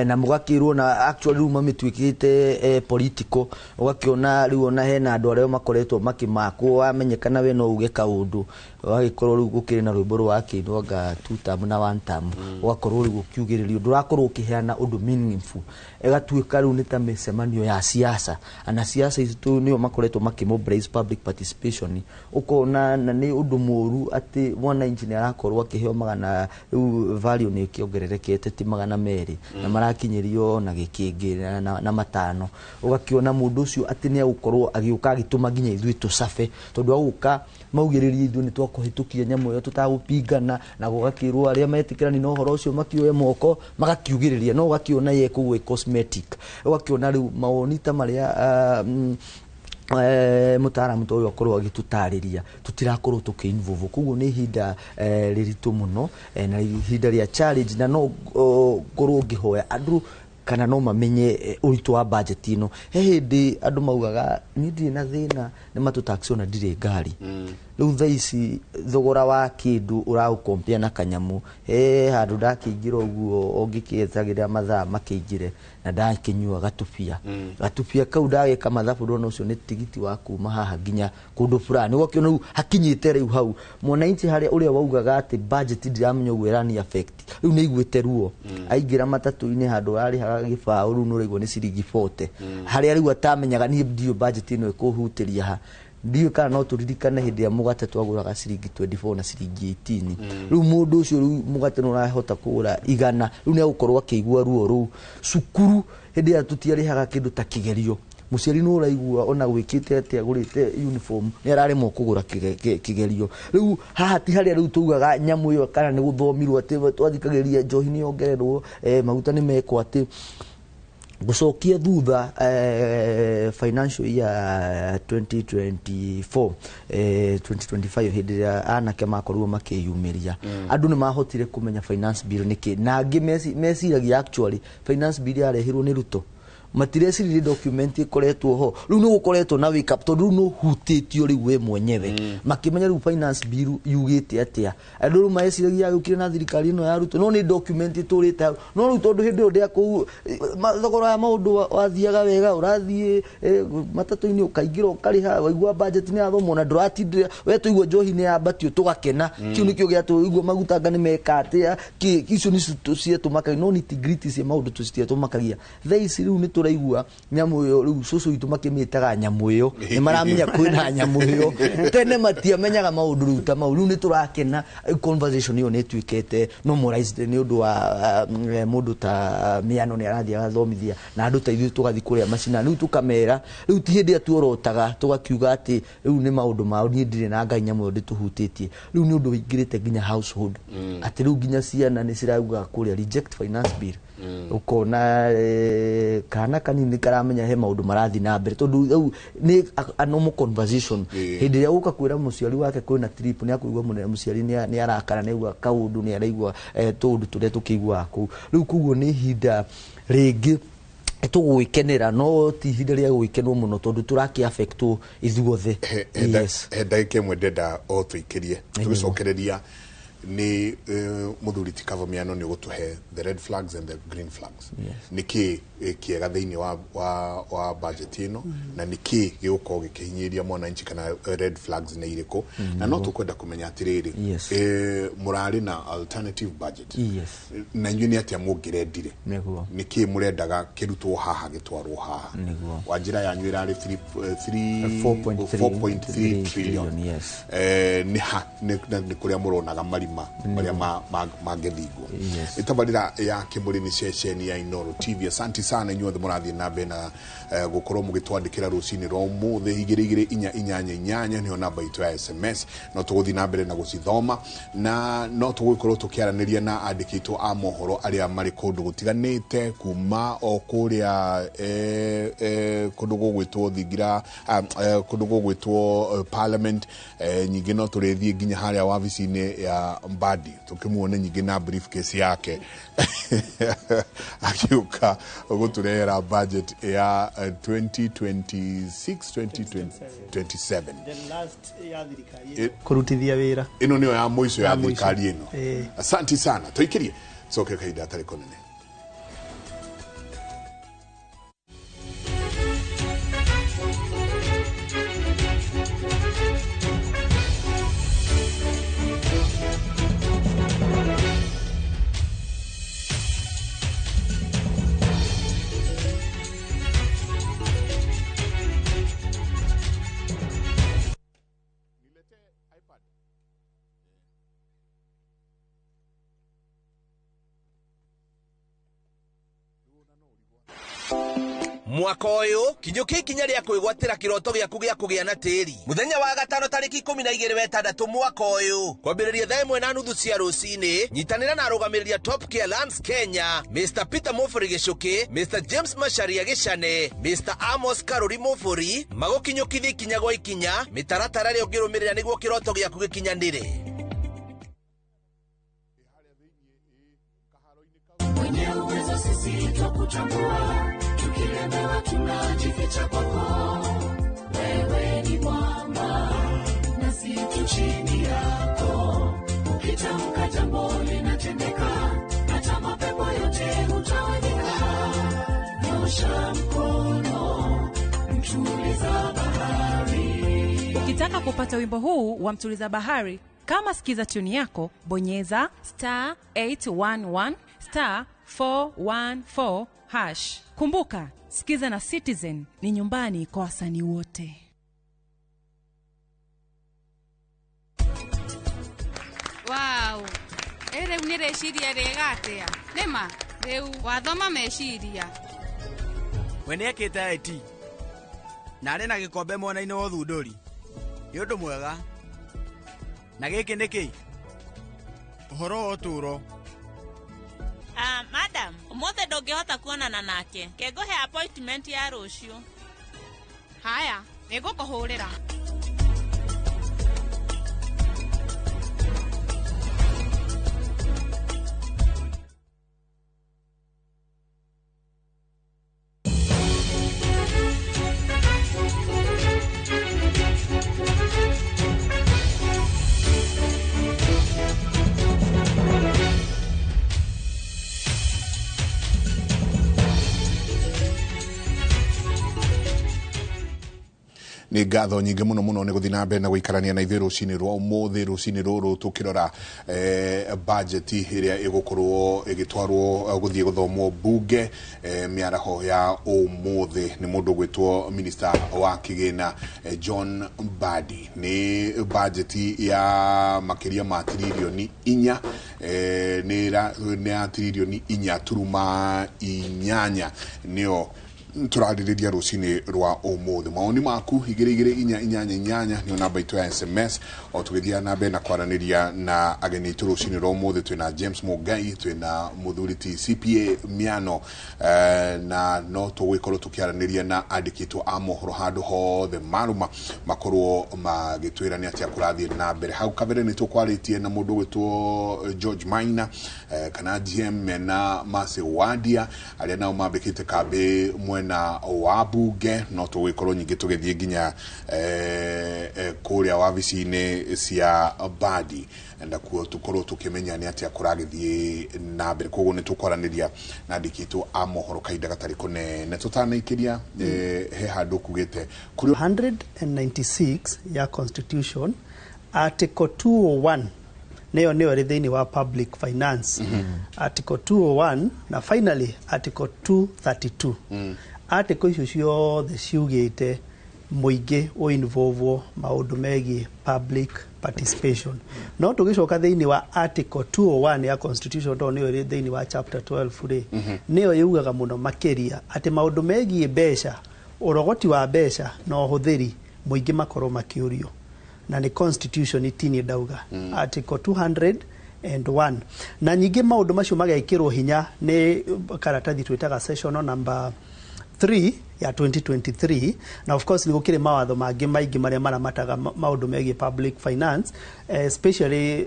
na mũgakĩrwo na actually rĩu mamĩtuĩkĩte political. Ũgakĩona rĩu ona hena andũ arĩa makoretwo makĩmakwo, wamenyekana we no uge kaũndũ, ũgagĩkorwo rĩu gũkĩrĩ na rwĩmbo rwakĩinwo anga two term na one term, ũgakorwo rĩu ũkiugĩrĩrio ndũrakorwo ũkĩheana ũndũ meaningful, ĩgatuĩka rĩu nĩ ta mĩcemanio ya siasa, na siasa ici tu nĩo makoretwo makĩmobilize public participation. Ũkona na nĩ ũndũ mũru atĩ mwananchi nĩ arakorwo akĩheo magana, rĩu value nĩ ĩkĩongererekete, ti 200 na marakinyĩrio na gĩkĩngĩ na 5. Ũgakĩona mũndũ ũcio atĩ nĩ agũkorwo agĩũka agĩtũma nginya ithuĩ tũcabe, tondũ agũka maugĩrĩrie ithuĩ nĩ twakũhĩtũkia nyamũ ĩyo tũtagũpingana, na gũgakĩrwo arĩa metĩkĩrani na ũhoro ũcio makĩoe moko magakiugĩrĩria, no ũgakĩona ye kũguo ĩ cosmetic. Ũgakĩona rĩu mawoni ta marĩa mũtaaramu ta ũyũ akorwo agĩtũtarĩria tũtirakorwo tũkĩ-involve. Koguo nĩ ihinda rĩritũ mũno, na ihinda rĩa challenge, na no ngorwo ngĩhoya andũ kana no mamenye ũritũ wa budget ĩno. He hĩndĩ andũ maugaga niĩ ndirĩ na thĩna nĩ matũ ona ndirĩ ngari. Rĩu thaa ici thogora wa kĩndũ ũraũkompia na kanyamũ, he handũ ndakĩingĩra ũguo o ngĩkĩetagĩrĩra mathaa makĩingĩre na ndakĩnyua gatubia, gatubia kau ndagĩka mathabu ndona ũcio nĩ tigiti wa kuma haha nginya kũndũ fulani. Ũgakĩona rĩu hakinyĩte rĩu hau mwananchi harĩa ũrĩa waugaga atĩ budget ndiramenya ũguo ĩrani affect, rĩu nĩ aiguĩte ruo aingĩra matatũ-inĩ handũ ararĩhaga gĩbaũ, rĩu nĩ ũraigua nĩ ciringi 40, harĩa rĩu atamenyaga. Niĩ ndiũ budget ĩno ĩkũhutĩria ha, ndiũĩ kana no tũririkane hĩndĩ ya mũgate twagũraga ciringi 24 na ciringi 18. Rĩu mũndũ ũcio rĩu mũgate nĩ ũrahota kũgũra 100, rĩu nĩ egũkorwo akĩigua ruo rũu. Cukuru hĩndĩ ĩrĩa tũtiarĩhaga kĩndũ ta kĩgerio, mũciari nĩ ũraigua ona gwĩkĩte atĩa agũrĩte uniform nĩ araremwo kũgũra kĩgerio. Rĩu haha ti harĩa rĩu tugaga nyamũ ĩyo kana nĩ gũthomirwo atĩ twathikagĩrĩria njohi nĩ yongererwo, maguta nĩ mekwo atĩ gũcokia thutha financial year 2024 2025, hĩndĩ ĩrĩa anake makorirwo makĩyumĩria, andũ nĩ mahotire kũmenya finance bill nĩkĩ, na angĩ meciragia actually finance bill yarehirwo nĩ Ruto, matireciririe document ĩkoretwo ho. Rĩu nĩ gũkoretwo na wake up, tondũ rĩu nĩ ũhutĩtio rĩu we mwenyewe, makĩmenya rĩu finance bill yugĩte atĩa. Andũ rĩu mareciragia yũkire na thirikari ĩno ya Ruto, no nĩ document ĩtũrĩte hau. No rĩu tondũ hĩndĩ ĩyo ndĩa kũu thogora wa maũndũ wathiaga wega, ũrathiĩ matatũ-inĩ ũkaingĩra ũkarĩha, waigua budget nĩ yathomwo na ndũratindĩra we, tũigua njohi nĩ yambatio tũgakena, kĩu nĩkĩo gĩatũigua maguta anga nĩ meka atĩa, icio nĩcio cietũmakagia, no nitty gritty cia maũndũ tũcitietũmakagia. Thaa ici rĩu nĩ tũraigua nyamũ ĩyo rĩu cũcũ witũ makĩmĩtaga nyamũ ĩyo nĩ maramenya kwĩna nyamũ ĩyo tene matiamenyaga maũndũ rĩu ta mau rĩu nĩ tũrakena conversation ĩyo nĩ ĩtuĩkĩte normalized nĩ ũndũ wa mũndũ ta Miano nĩ arathiĩ agathomithia na andũ ta ithuĩ tũgathiĩ kũrĩa macinani rĩu tũkamera rĩu ti hĩndĩ ĩrĩa tuorotaga tũgakiuga atĩ rĩu nĩ maũndũ mao niĩ ndirĩ na Ngai nyamũ ĩyo ndĩtũhutĩtie rĩu nĩ ũndũ wĩingĩrĩte nginya household atĩ rĩu nginya ciana nĩ cirauga kũrĩa reject finance bill ukona kana kanini karamenya he maundu marathi na mbere tondu rĩu nĩ a normal conversation hĩndĩ ĩrĩa ũka kwĩra mũciari wake kwĩna trip nĩ akũigua mũnene mũciari nĩ arakara nĩ aigua kaũndũ nĩ araigua tũũndũ tũrĩa tũkĩiguaga kũu rĩu koguo nĩ ihinda rĩngĩ tũgwĩkenera no ti ihinda rĩa gwĩkenwo mũno tondũ tũrakĩ affectwo ithuothe. He ndagĩka ĩmwe ndenda o tũikĩrie tũgĩcokereria ni muthuri ti Kava Miano ni ugutuhe the red flags and the green flags. Niki kiega thiini wa budget ino na niki gigukorwo gikihinyiria mwananchi kana red flags ni iriku na no tukwenda kumenya atiriri murari na alternative budget na inyuĩ ni atia mungirendire niki murendaga kirutwo haha gitwarwo haha wa njira yanyu irari 4.3 trillion ni ha ni kuria muronaga marima maria mangĩthingwo. Itabarira ya Kimuri ni ceceni ya Inooro TV. Asante sana inyuothe mũrathiĩ na mbere na gũkorwo mũgĩtwandĩkĩra rũcinĩ rwa ũmũthĩ 22488 nĩyo namba itũ ya SMS. No tũgũthiĩ na mbere na gũcithoma na no tũgũkorwo tũkĩaranĩria na andĩki aitũ a mohoro arĩa marĩ kũndũ gũtiganĩte kuma o kũrĩa kũndũ gũgwĩtwo Thingira, kũndũ gũgwĩtwo Parliament, nyingĩ no tũrĩthiĩ nginya harĩa wabici-inĩ ya Mbadi tukimuone nyingĩ na briefcase yake akiuka gũtũrehera budget ya 2026 2027 the last ya thirikari kũrutithia wĩra ĩno nĩyo ya mũico ya thirikari ĩno. Asante sana tũikĩrie coke kahinda atarĩ kũnene. Mwaka ũyũ kinyũkia ikinya rĩa kwĩgwatĩra kĩroto gĩaku gĩa kũgĩa na tĩri mũthenya wa gatano tarĩki 12 wetandatu mwaka ũyũ kwambĩrĩria thaa 1:30 cia rũcinĩ nyitanĩra na arũgamĩrĩri a Top Care Lands Kenya Mr Peter Mufuri Gĩcũkĩ, Mr James Macharia Gĩcane, Mr Amos Karuri Mufuri magũkinyũkithia ikinya gwa ikinya mĩtaratara ĩrĩa ũngĩrũmĩrĩra nĩguo kĩroto gĩaku gĩkinyanĩre. Mwenye uwezo sisi twakutambua, tukilemewa tunajificha kwako. Wewe ni mwamba nasi tu chini yako, ukitamka jambo linatendeka, hata mapepo yote hutawanyika. Nyosha mkono, mtuliza bahari. Ukitaka kupata wimbo huu wa Mtuliza Bahari kama sikiza tune yako, bonyeza *811 *414 hash. Kumbuka, sikiza na Citizen ni nyumbani kwa wasanii wote. Wow. Ere nĩ rĩciria rĩega atĩa? Nĩma, rĩu wathoma meciria. We nĩekĩte IT na arĩ na gĩkombe mwena-inĩ wa ũthundũri. Nĩ ũndũ mwega. Na gĩkĩ nĩ kĩ? Ũhoro wa ũtũũro. Madam, ũmũthĩ ndũngĩhota kuonana nake. Kengũhe appointment ya rũciũ. Haya, nĩngũkũhũrĩra. Nĩ ngatho nyingĩ mũno mũno nĩ gũthiĩ na mbere na gũikarania na ithuĩ rũcinĩ rwa ũmũthĩ, rũcinĩ rũrũ tũkĩrora budget ĩrĩa ĩgũkorwo ĩgĩtwarwo gũthiĩ gũthomwo bunge mĩaraho ya ũmũthĩ nĩ mũndũ ũgwĩtwo minister wa kĩgĩna John Mbadi. Nĩ budget ya makĩria ma tiririoni 4, nĩ ya tiririoni 4.8 nĩyo turaririria rucini rwa umuthi. Maoni maku 22488 nĩyo namba itũ ya SMS o tũgĩthiĩ na mbere na kwaranĩria na ageni aitũ rũcinĩ rwa ũmũthĩ. Twĩna James Mũngai, twĩna mũthuri ti CPA Miano, na no tũgũgĩkorwo tũkĩaranĩria na andĩki aitũ a mohoro handũ hothe marũma makorwo magĩtwĩra nĩ atĩa kũrathiĩ na mbere. Hau kabere nĩ tũkwarĩtie na mũndũ ũgwĩtwo George Maina kana GM mena Mercy Wadia arĩa nao mambĩkĩte kambĩ mwena wa bunge. No tũgũgĩkorwo nyingĩ tũgĩthiĩ nginya kũrĩa wabici-inĩ cia Mbadi nakuo tũkorwo tũkĩmenya nĩ atĩa kũragĩthiĩ na mbere. Koguo nĩ tũkwaranĩria na andĩki aitũ a mohoro kahinda gatarĩ kũnene. Tũtanaikĩria he handũ kugĩte kũrĩ 196 ya Constitution, Article 201 nĩyo ĩrĩ thĩinĩ wa public finance, Article 201 na finally Article 232. Article icio ciothe ciugĩte mũingĩ ũinvolvwo maũndũ megiĩ public participation. No tũgĩcoka thĩinĩ wa Article 201 ya Constitution, tondũ nĩyo ĩrĩ thĩinĩ wa chapter 12 rĩ, nĩyo yugaga mũno makĩria atĩ maũndũ megiĩ mbeca, ũrogoti wa mbeca na ũhũthĩri, mũingĩ makorwo makĩũrio, na nĩ Constitution itini ndauga Article 201. Na nyingĩ maũndũ macio magekĩrwo hinya nĩ karatathi twĩtaga sessional number 3 ya 2023. Na of course nĩ gũkĩrĩ mawatho mangĩ maingĩ marĩa maramataga maũndũ megiĩ public finance, especially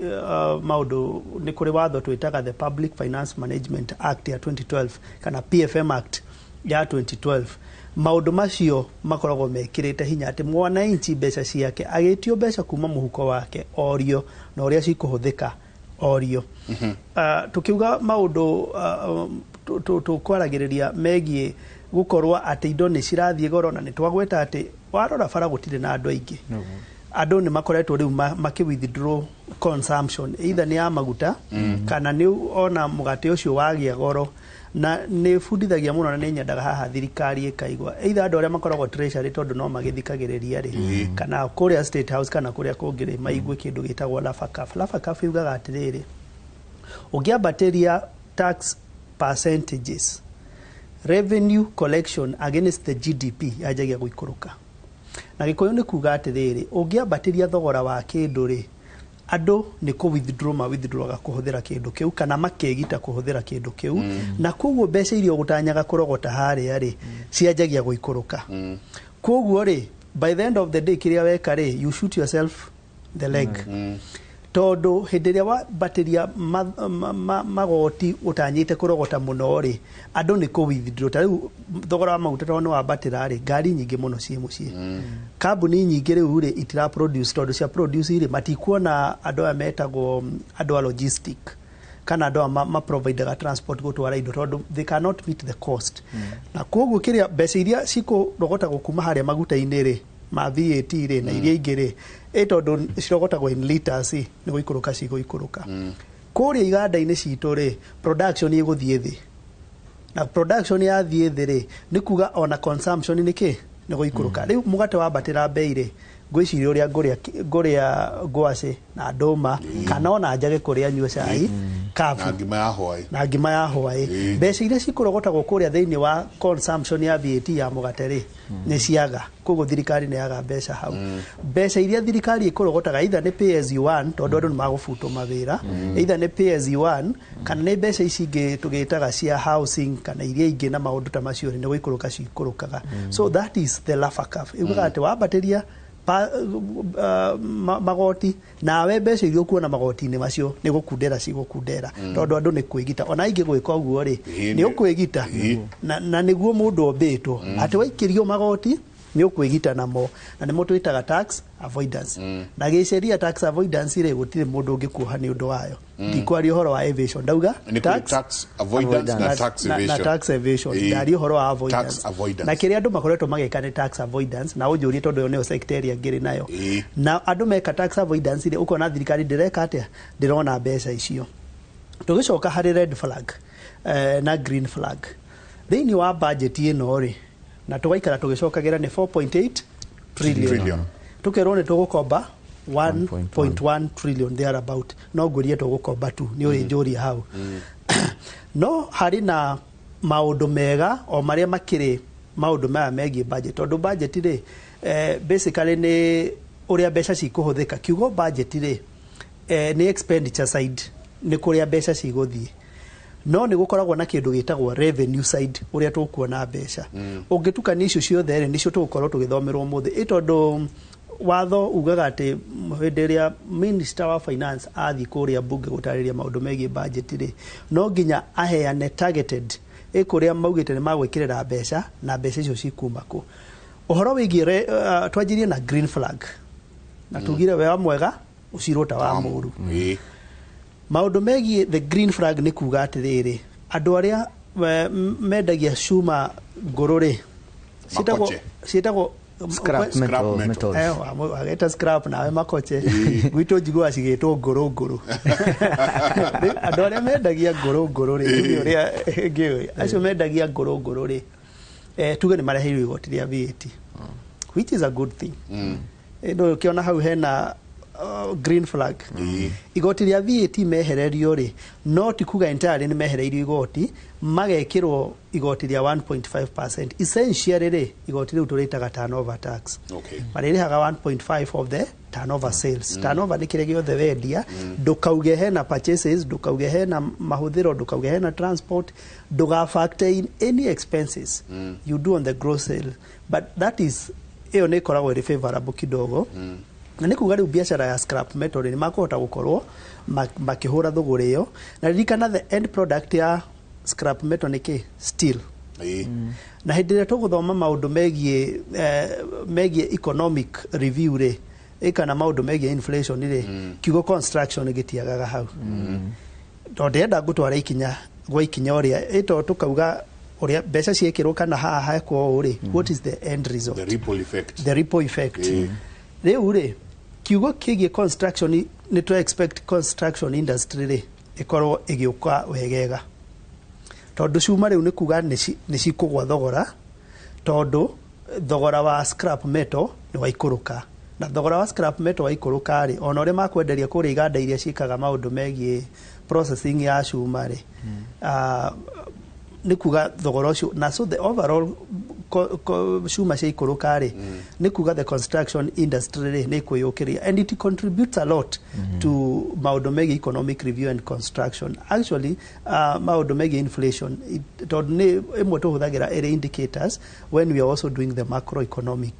maũndũ nĩ kũrĩ watho twĩtaga the Public Finance Management Act ya 2012 kana PFM Act ya 2012. Maũndũ macio makoragwo mekĩrĩte hinya atĩ mwananchi mbeca ciake agĩtio mbeca kuma mũhuko wake orio na ũrĩa cikũhũthĩka orio. Tukiuga maũndũ tũkwaragĩrĩria megiĩ gũkorwo atĩ indo nĩ cirathiĩ goro, na nĩ twagweta atĩ warora bara gũtirĩ na andũ aingĩ, andũ nĩ makoretwo rĩu makĩ withdraw consumption, either nĩ ya maguta kana nĩ ona mũgate ũcio wagĩa goro. Na nĩ bundithagia mũno na nĩ nyendaga haha thirikari ĩkaigua, either andũ arĩa makoragwo treasury, tondũ no magĩthikagĩrĩria rĩ, kana kũrĩa State House kana kũrĩa kũngĩ rĩ, maigue kĩndũ gĩtagwo Lafacaf. Lafacaf yugaga atĩrĩrĩ, ũngĩambatĩria tax percentages, revenue collection against the GDP yanjagia gũikũrũka. Na Gĩkũyũ nĩ kuga atĩrĩrĩ, ũngĩambatĩria thogora wa kĩndũ rĩ, andũ nĩ kũ withdraw ma withdrawaga kũhũthĩra kĩndũ kĩu kana makegita kũhũthĩra kĩndũ kĩu, na koguo mbeca iria ũgũtanyaga kũrogota harĩa rĩ, cianjagia gũikũrũka. Koguo rĩ, by the end of the day kĩrĩa weka rĩ, you shoot yourself the leg, tondũ hĩndĩ ĩrĩa wambatĩria magoti ũtanyĩte kũrogota mũno rĩ, andũ nĩ kũ withdraw. Ta rĩu thogora wa maguta tondũ nĩ wambatĩra rĩ, ngari nyingĩ mũno ciĩ mũciĩ, kambuni nyingĩ rĩu rĩ itira produce, tondũ cia produce rĩ matikuona andũ aya metagwo andũ a logistic kana andũ aya maprovidaga transport gũtwara indo, tondũ they cannot meet the cost. Na koguo kĩrĩa mbeca iria cikũrogotagwo kuma harĩa maguta-inĩ rĩ ma VAT rĩ na iria ingĩ rĩ, ĩ tondũ cirogotagwo in liters ĩ, nĩ gũikũrũka cigũikũrũka. Kũrĩa iganda-inĩ citũ rĩ, production ĩgũthiĩ thĩ, na production yathiĩ thĩ rĩ, nĩ kuga ona consumption nĩ kĩ nĩ gũikũrũka. Rĩu mũgate wambatĩra mbei rĩ, ngwĩciria ũrĩa ngũrĩa ngwacĩ na ndũma kana ona njage kũrĩa nyue cai kabu na ngima ya hwaĩ. Na ngima ya hwaĩ. Mbeca iria cikũrogotagwo kũrĩa thĩinĩ wa consumption ya VAT ya mũgate rĩ, nĩ ciaga, koguo thirikari nĩ yaga mbeca hau. Mbeca iria thirikari ĩkũrogotaga, either nĩ pay as you earn, tondũ andũ nĩ magũbutwo mawĩra, either nĩ pay as you earn kana nĩ mbeca ici ingĩ tũgĩtaga cia housing kana iria ingĩ na maũndũ ta macio rĩ, nĩ gũikũrũka cikũrũkaga. So that is the Lafacaf, ĩugaga atĩ wambatĩria magoti, nawe mbeca iria ũkuona magoti-inĩ macio nĩ gũkundera cigũkundera, tondũ andũ nĩ kwĩgita. Ona aingĩ gwĩka ũguo rĩ, nĩ ũkwĩgita, na nĩguo mũndũ ombĩtwo atĩ waikĩrio magoti. Nĩ ũkwĩgita namo, na nĩmo twĩtaga tax avoidance. Na gĩceria tax avoidance rĩ, gũtirĩ mũndũ ũngĩkuoha nĩ ũndũ wayo. Ndikwaria ũhoro wa evasion, ndauga Nĩ kũrĩ tax avoidance na tax na evasion. Tax evasion. Ndaria ũhoro wa avoidance. Tax avoidance. Na kĩrĩa andũ makoretwo magĩka nĩ tax avoidance, na ũnjũrie tondũ ĩyo nĩyo sector ĩrĩa ngĩrĩ nayo. Na andũ meka tax avoidance rĩ, ũkona thirikari ndĩreka atĩa? Ndĩrona mbeca icio. Tũgĩcoka harĩ red flag na green flag thĩinĩ wa budget ĩno rĩ, na tũgaikara tũgĩcokagĩra, nĩ 4.8 trillion. Trillion. Tũkerwo nĩ tũgũkomba 1.1 trillion thereabout. No ngũrie tũgũkomba tu nĩ ũrĩnjũria hau. No harĩ na maũndũ mega o marĩa makĩrĩ maũndũ maya megiĩ budget, tondũ budget rĩ, basically nĩ ũrĩa mbeca cikũhũthĩka. Kiugo budget rĩ, nĩ expenditure side, nĩ kũrĩa mbeca cigũthiĩ, no nĩ gũkoragwo na kĩndũ gĩtagwo revenue side, ũrĩa tũkuona mbeca. Ũngĩtukania icio ciothe rĩ, nĩcio tũgũkorwo tũgĩthomerwo ũmũthĩ, ĩ tondũ watho ugaga atĩ hĩndĩ ĩrĩa minister wa finance athiĩ kũrĩa bunge gũtarĩria maũndũ megiĩ budget rĩ, no nginya aheane targeted ĩ kũrĩa maugĩte nĩ magwĩkĩrĩra mbeca, na mbeca icio cikuma kũ. Ũhoro wĩgiĩ twanjirie na green flag na tugire we wa mwega ũcirwo ta wa mũru. Maũndũ megiĩ the green flag nĩ kuga atĩrĩrĩ, andũ arĩa mendagia cuma ngũrũ rĩ, ciĩtagwo Makoche. ciĩtagwo Scrap Scrap metal, metal. metals. Wageta scrap nawe makoche, gwitũ njiguaga cigĩtwo ngũrũ ngũrũ. Rĩu andũ arĩa mendagia ngũrũ ngũrũ rĩ, tuge ũrĩa ngĩũĩ acio mendagia ngũrũ ngũrũ rĩ, tuge nĩ mareheirwo igoti rĩa VAT, which is a good thing. Ndũĩ ũkĩona hau hena green flag. Igoti rĩa VAT mehererio rĩ, no ti kuga entirely nĩ mehereirio igoti, magekĩrwo igoti rĩa 1.5%. Essentially rĩ, igoti rĩu tũrĩtaga turnover tax. Marĩrĩhaga 1.5 of the turnover sales. Turnover nĩ kĩrĩa gĩothe wendia. Ndũkauge hena purchases, ndũkauge hena mahũthĩro, ndũkauge hena transport, ndũga factor in any expenses you do on the gross sale. But that is, ĩyo nĩ ĩkoragwo ĩrĩ favorable kidogo, na nĩ kuga rĩu biacara ya scrap metal nĩ makũhota gũkorwo makĩhũra thũgũrĩ ĩyo. Na ririkana, the end product ya scrap metal nĩ kĩ? Steel. Na hĩndĩ ĩrĩa tũgũthoma maũndũ megiĩ economic review rĩ, ĩ kana maũndũ megiĩ inflation rĩ, kiugo construction gĩtiagaga hau, tondũ ndĩrenda ngũtwara ikinya gwa ikinya ũrĩa ĩ tondũ tũkauga ũrĩa mbeca ciĩkĩrwo kana haha hekwo ũũ rĩ, what is the end result? The ripple effect. The ripple effect. Rĩu rĩ, kiugo kĩgiĩ construction, nĩ tũ expect construction industry rĩ ĩkorwo ĩgĩũka wegega, tondũ cuma rĩu nĩ kuga nĩ cikũgwa thogora, tondũ thogora wa scrap metal nĩ waikũrũka. Na thogora wa scrap metal waikũrũka rĩ, ona ũrĩa makwenderia kũrĩa iganda iria ciĩkaga maũndũ megiĩ processing ya cuma rĩ, nĩ kuga thogora ũcio na so the overall cuma ciaikũrũka rĩ, nĩ kuga the construction industry rĩ nĩ kwĩyũkĩria, and it contributes a lot to maũndũ megiĩ economic review and construction, actually maũndũ megiĩ inflation, tondũ nĩ ĩmwe tũhũthagĩra ĩrĩ indicators when we are also doing the macroeconomic,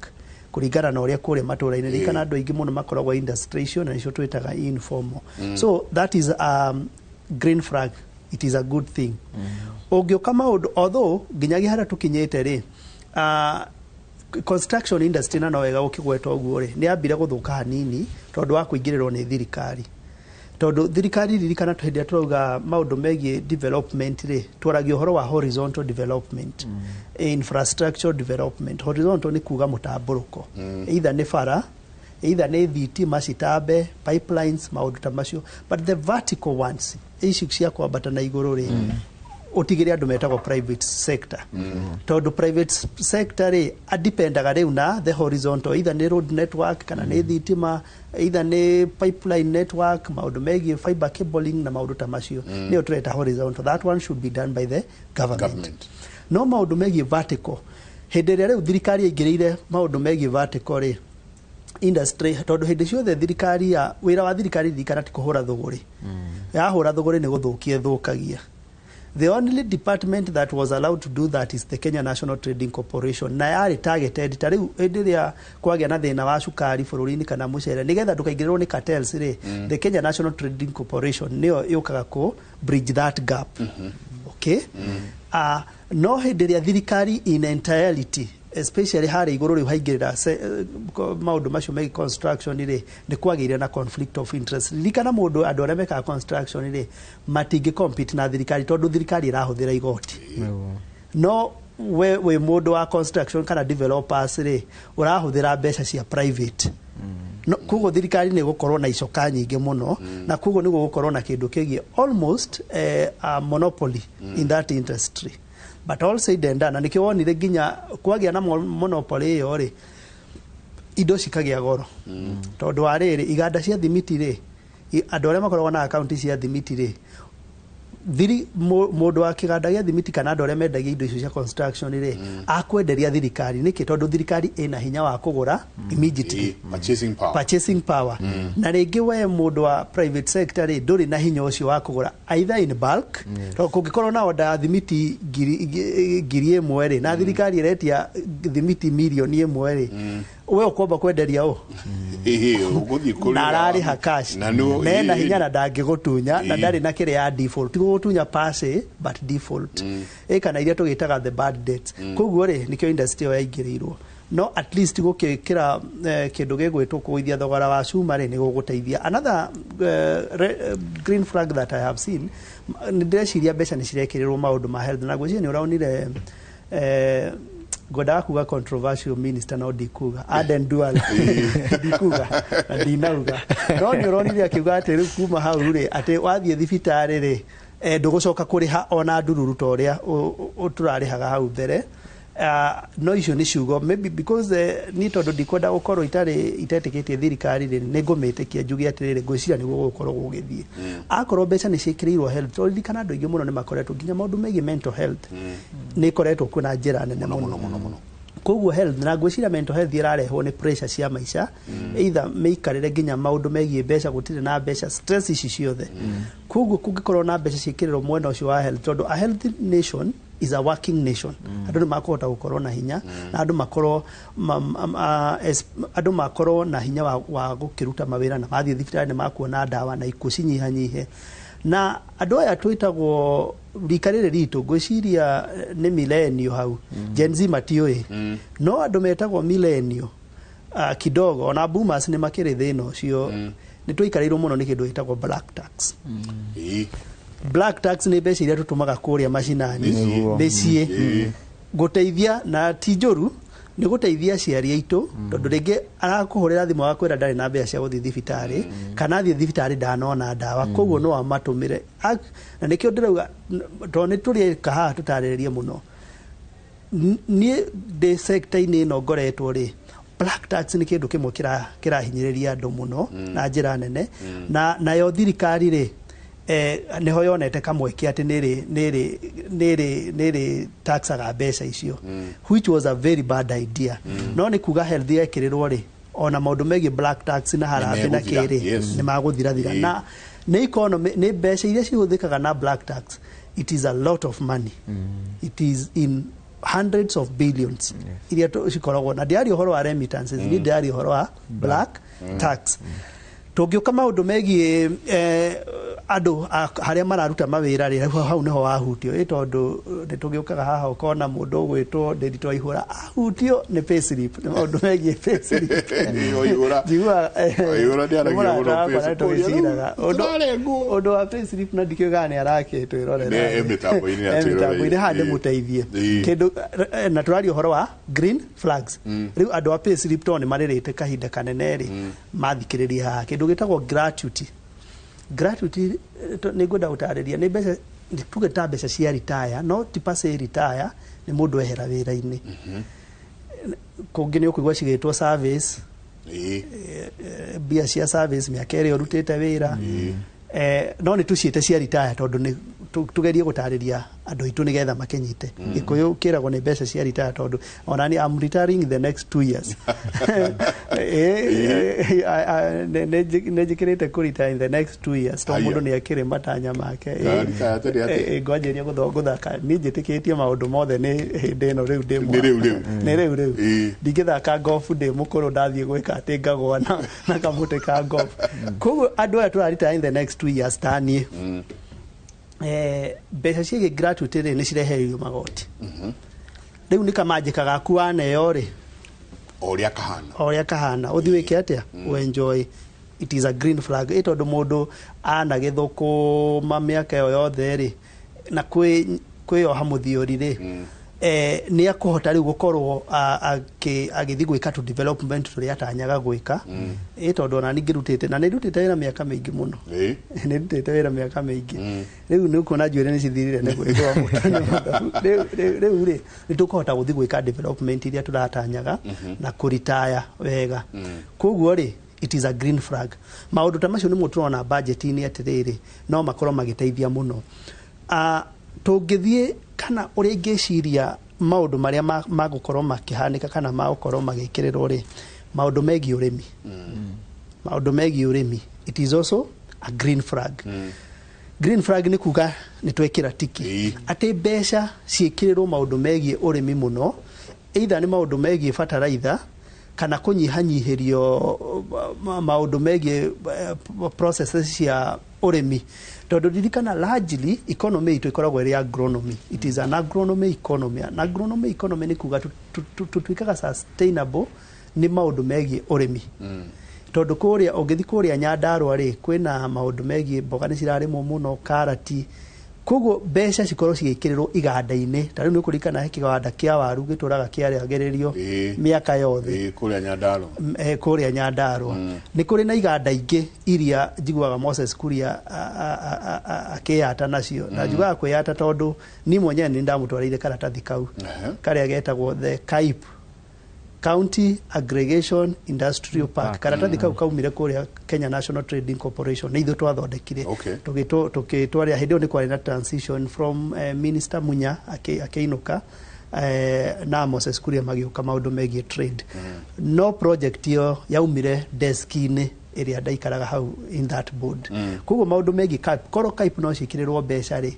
kũringana na ũrĩa kũrĩa matũra-inĩ. Ririkana andũ aingĩ mũno makoragwo industry icio, na nĩcio twĩtaga informal. So that is green flag, it is a good thing. Ũngĩũka maũndũ, although nginyagia harĩa tũkinyĩte rĩ, construction industry, na no wega ũkĩgweta ũguo rĩ, nĩ yambire gũthũka hanini tondũ wa kũingĩrĩrwo nĩ thirikari, tondũ thirikari, ririkana, hĩndĩ ĩrĩa tũrauga maũndũ megiĩ development rĩ, twaragia ũhoro wa horizontal development, infrastructure development. Horizontal nĩ kuga mũtambũrũko, either nĩ bara, either nĩ thitima citambe, pipelines, maũndũ ta macio. But the vertical ones, ici cia kwambata na igũrũ rĩ, ũtigĩre andũ metagwo private sector, tondũ private sector rĩ adependaga rĩu na the horizontal, either nĩ road network kana nĩ thitima, either nĩ pipeline network, maũndũ megiĩ fiber cabling na maũndũ ta macio. Nĩyo tũreta horizontal. That one should be done by the government. Government. No maũndũ megiĩ vertical, hĩndĩ ĩrĩa rĩu thirikari yaingĩrĩire maũndũ megiĩ vertical rĩ, industry, tondũ hĩndĩ ciothe thirikari ya wĩra wa thirikari, ririkana, ti kũhũra thũgũrĩ. Yahũra thũgũrĩ nĩ gũthũkia ĩthũkagia. The only department that was allowed to do that is the Kenya National Trading Corporation, na yarĩ targeted. Ta rĩu hĩndĩ ĩrĩa kwagĩa na thĩna wa cukari bũrũri-inĩ kana mũcere, nĩgetha ndũkaingĩrĩrwo nĩ cartels rĩ, the Kenya National Trading Corporation nĩyo yũkaga kũ bridge that gap. Okay, no hĩndĩ ĩrĩa thirikari in entirety Especially harĩa igũrũ rĩu haingĩrĩra maũndũ macio megiĩ construction rĩ, nĩ kwagĩire na conflict of interest. Ririkana mũndũ, andũ arĩa mekaga construction rĩ, matingĩ compete na thirikari tondũ thirikari ĩrahũthĩra igoti, no we wĩ mũndũ wa construction kana developers rĩ, ũrahũthĩra mbeca cia private. No koguo thirikari nĩ ĩgũkorwo na icoka nyingĩ mũno, na koguo nĩ gũgũkorwo na kĩndũ kĩgiĩ almost a monopoly in that industry. But all said and done, na nĩkĩo wonire nginya kwagĩa na monopoly ĩyo rĩ, indo cikagĩa goro, tondũ wa rĩrĩ, iganda cia thimiti rĩ, andũ arĩa makoragwo na akaunti cia thimiti rĩ, thiri mũndũ wa kĩganda gĩa thimiti kana andũ arĩa mendagia indo icio cia construction rĩ, akwenderia thirikari nĩkĩ? Tondũ thirikari ĩna hinya wa kũgũra immediately. Purchasing power. Purchasing power. Na rĩngĩ we mũndũ wa private sector rĩ, ndũrĩ na hinya ũcio wa kũgũra either in bulk, tondũ kũngĩkorwo na order ya thimiti 1,000 rĩ, na thirikari ĩretia thimiti 1,000,000 rĩ, we ũkwamba kwenderia ũ? Ũgũthiĩ kũrĩa Na ararĩha cash na nĩo- na ena hinya na ndangĩgũtunya na ndarĩ na kĩrĩa ya default, ti gũgũtunya per se but default ĩ kana iria tũgĩtaga the bad debts. Koguo rĩ, nĩkĩo industry ĩyo yaingĩrĩirwo. No at least gũkĩkĩra kĩndũ gĩgwĩtwo kũgũithia thogora wa cuma rĩ, nĩ gũgũteithia. Another green flag that I have seen, nĩ ndĩreciria mbeca nĩ cirekĩrĩrwo maũndũ ma health, na ngwĩciria nĩ ũraonire, ngwendaga kuga controversial minister no ndikuga Aden Duale, ndikuga na ndinauga, no nĩ ũronire akiuga atĩ rĩu kuma hau rĩ, atĩ wathiĩ thibitarĩ rĩ, ndũgũcoka kũrĩha ona ndururu ta ũrĩa tũrarĩhaga hau mbere. No icio nĩ ciugo maybe because niĩ tondũ ndikwenda gũkorwo itarĩ itetĩkĩtie thirikari rĩ, nĩ ngũmĩtĩkia njuge atĩrĩrĩ, ngwĩciria nĩguo gũgũkorwo gũgĩthiĩ akorwo mbeca nĩ ciĩkĩrĩirwo health, tondũ ririkana andũ aingĩ mũno nĩ makoretwo nginya maũndũ megiĩ mental health nĩ ĩkoretwo kuo na njĩra nene mũno mũno. Koguo health, na ngwĩciria mental health ĩrarehwo nĩ pressure cia maica, either mĩikarĩre nginya maũndũ megiĩ mbeca, gũtirĩ na mbeca, stress ici ciothe. Koguo kũngĩkorwo na mbeca ciĩkĩrĩrwo mwena ũcio wa health, tondũ a healthy nation is a working nation, andũ nĩ makũhota gũkorwo na hinya na andũ makorwo andũ makorwo na hinya wa gũkĩruta mawĩra, na mathiĩ thibitarĩ nĩ makuona ndawa na ikuũ cinyihanyihe. Na andũ aya twĩtagwo rika rĩrĩ ritũ, ngwĩciria nĩ millennial hau, Gen Z matiũĩ, no andũ metagwo millennial kidogo, ona boomers nĩ makĩrĩ thĩna ũcio, nĩ twaikarĩirwo mũno nĩ kĩndũ gĩtagwo black tax. Black tax nĩ mbeca iria tũtũmaga kũrĩa macinani Mĩciĩ. mĩciĩ gũteithia, na ti njũru, nĩ gũteithia aciari aitũ, tondũ rĩngĩ arakũhũrĩra thimũ agakwĩra ndarĩ na mbeca cia gũthiĩ thibitarĩ, kana athiĩ thibitarĩ ndanona ndawa, koguo no amatũmĩre. Na nĩkĩo ndĩrauga tondũ nĩ tũrĩka haha tũtarĩrĩrie mũno. Niĩ ndĩ sector-inĩ ĩno ngoretwo rĩ, black tax nĩ kĩndũ kĩmwe kĩrahinyĩrĩria andũ mũno na njĩra nene, na nayo thirikari rĩ, nĩho yonete kamweke atĩ nĩrĩ taxaga mbeca icio, which was a very bad idea. No nĩ kuga health yekĩrĩrwo rĩ, ona maũndũ megiĩ black tax na harambĩ na Nĩmegũthira, kĩrĩ nĩ magũthirathira. Na nĩ economy, nĩ mbeca iria cihũthĩkaga na black tax, it is a lot of money, it is in hundreds of billions iria cikoragwo. Na ndiaria ũhoro wa remittances, niĩ ndĩraria ũhoro wa black tax. Tũngĩũka maũndũ megiĩ andũ harĩa mararuta mawĩra rĩ, hau nĩho wahutio ĩ, tondũ nĩ tũgĩũkaga haha ũkona mũndũ ũgwĩtwo Ndĩritũ Waihũra ahutio nĩ payslip, nĩ maũndũ megiĩ payslip. Waihũra. Njiguaga, Waihũra nĩaragia nĩ mũrata mũno wakwa na payslip. tũgĩciraga Tũrarengwo. ũndũ wa payslip na ndikĩũĩ kana nĩ arakĩtwĩrorera. Nĩ e mĩtambo-inĩ E mĩtambo-inĩ haha atwĩroreire. ndĩmũteithie kĩndũ na tũraria ũhoro wa green flags. Rĩu andũ a payslip tondũ nĩ marĩrĩte kahinda kanene rĩ, mathikĩrĩrie haha kĩndũ gĩtagwo gratuity. Gratuity, nĩ ngwenda gũtarĩria nĩ mbeca tuge ta mbeca cia retire, no ti per se retire, nĩ mũndũ ehera wĩra-inĩ. Kũngĩ nĩ ũkũigua cigĩtwo service, mbia cia service, mĩaka ĩrĩa ũrutĩte wĩra, no nĩ tũciĩte cia retire tondũ nĩ tugerie gũtarĩria andũ aitũ nĩgetha makĩnyite. Gĩkũyũ kĩragwo nĩ mbeca cia retire tondũ ona ni I'm retiring in the next 2 years. Nĩ njĩkĩrĩte kũ retire in the next 2 years tondũ Aya. mũndũ nĩ akĩrĩ matanya make. Ka retire tene atĩa? Ngwanjĩrĩria gũthaka niĩ njĩtĩkĩtie maũndũ mothe nĩ hĩndĩ ĩno rĩu ndĩ Nĩ rĩu rĩu. Nĩ rĩu rĩu. Ndingĩthaka golf ndĩ mũkũrũ, ndathiĩ gwĩka atĩ ngagwa na kamũtĩ ka golf. Koguo andũ aya tũraretire in the next 2 years ta niĩ, mbeca ciĩgiĩ gratuity rĩ, nĩ cirehereirio magoti. Rĩu nĩ kamanjĩka gaku waneo rĩ, o ũrĩa kahana, o ũrĩa kahana, ũthiĩ wĩke atĩa? Enjoy. It is a green flag, ĩ tondũ mũndũ anagĩthũkũma mĩaka ĩyo yothe rĩ, na kwĩyoha mũthiori rĩ, nĩ akũhota rĩu gũkorwo agĩthiĩ gwĩka tũ development tũrĩa atanyaga gwĩka, ĩ tondũ ona niĩ ngĩrutĩte na nĩ ndutĩte wĩra mĩaka mĩingĩ mũno, nĩ ndutĩte wĩra mĩaka mĩingĩ. Rĩu nĩ ũkuona njuĩrĩ nĩ cithirire nĩ gwĩkĩrwo mũtwe nĩ mũnogu. Rĩu rĩ, nĩ tũkũhota gũthiĩ gwĩka development iria tũratanyaga na kũritaya wega. Koguo rĩ, it is a green flag. Maũndũ ta macio nĩmo tũrona budget-inĩ atĩrĩrĩ, no makorwo magĩteithia mũno. Tũngĩthiĩ kana ũrĩa ingĩciria maũndũ marĩa magũkorwo makĩhanĩka kana magũkorwo magĩkĩrĩrwo rĩ, maũndũ megiĩ ũrĩmi, maũndũ megiĩ ũrĩmi, it is also a green flag. Green flag nĩ kuga nĩ twekĩra tiki atĩ mbeca ciĩkĩrĩrwo maũndũ megiĩ ũrĩmi mũno, either nĩ maũndũ megiĩ bataraitha kana kũnyihanyihĩrio maũndũ megiĩ processes cia ũrĩmi, tondũ ririkana largely economy itũ ĩkoragwo ĩrĩ agronomy. It is an agronomy economy. An agronomy economy nĩ kuga tũtuĩkaga sustainable nĩ maũndũ megiĩ ũrĩmi, tondũ kũrĩa ũngĩthiĩ kũrĩa Nyandarũa rĩ, kwĩna maũndũ megiĩ mboga nĩ cirarĩmwo mũno, karati. Koguo mbeca cikorwo cigĩkĩrĩrwo iganda-inĩ. Ta rĩu nĩ ũkũririkana he kĩganda kĩa waru gĩtũraga kĩaragĩrĩrio mĩaka yothe. Kũrĩa Nyandarũa. Kũrĩa Nyandarũa nĩ kũrĩ na iganda ingĩ iria njiguaga Moses Kuria akĩyata nacio, na njugaga kwĩyata tondũ niĩ mwenyewe nĩ ndamũtwarĩire karatathi kau karĩa getagwo the CAIP, County Aggregation Industrial Park. Karatathi kau kaumire kũrĩa Kenya National Trading Corporation, nĩ ithuĩ twathondekire. Tũgĩtwarĩra hĩndĩ ĩyo nĩ kwarĩ na transition from Minister Munya akĩinũka, na Moses Kuria magĩũka maũndũ megiĩ trade. No project ĩyo yaumire desk-inĩ ĩrĩa ndaikaraga hau in that board. Koguo maũndũ megiĩ CAIP, korwo CAIP no ciĩkĩrĩrwo mbeca rĩ,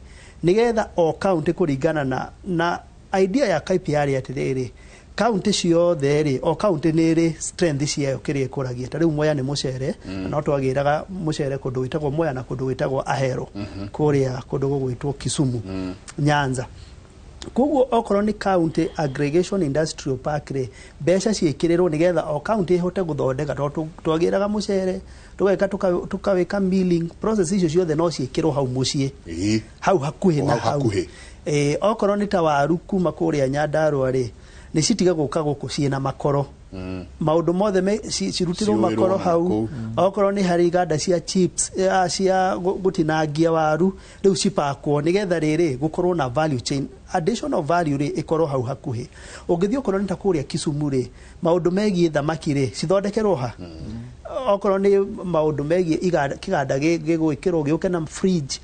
nĩgetha o county kũringana na idea ya CAIP yarĩ atĩrĩrĩ, kaunti ciothe rĩ, o kaunti nĩ ĩrĩ strength ciayo kĩrĩa ĩkũragia. Ta rĩu Mwea nĩ mũcere, na no twagĩraga mũcere kũndũ gwĩtagwo Mwea na kũndũ gwĩtagwo Ahero, kũrĩa kũndũ gũgwĩtwo Kisumu, Nyanza. Koguo okorwo nĩ county aggregation industrial park rĩ, mbeca ciĩkĩrĩrwo nĩgetha o county ĩhote gũthondeka, tondũ twagĩraga mũcere tũgeka tũkawĩka milling process icio ciothe no ciĩkĩrwo hau mũciĩ, hau hakuhĩ na O hau hau hakuhĩ. Okorwo nĩ ta waru kuma kũrĩa Nyandarũa rĩ, nĩ citiga gũka gũkũ ciĩna makoro, maũndũ mothe cirutĩrwo Ciũĩrwo makoro na hau. kũu. Okorwo nĩ harĩ iganda cia chips, cia gũtinangia waru, rĩu cipakwo nĩgetha rĩrĩ gũkorwo na value chain, additional value rĩ, ĩkorwo hau hakuhĩ. Ũngĩthiĩ okorwo nĩ ta kũrĩa Kisumu rĩ, maũndũ megiĩ thamaki rĩ, cithondekerwo ha? Okorwo nĩ maũndũ megiĩ kĩganda gĩgwĩkĩrwo gĩũke na fridge,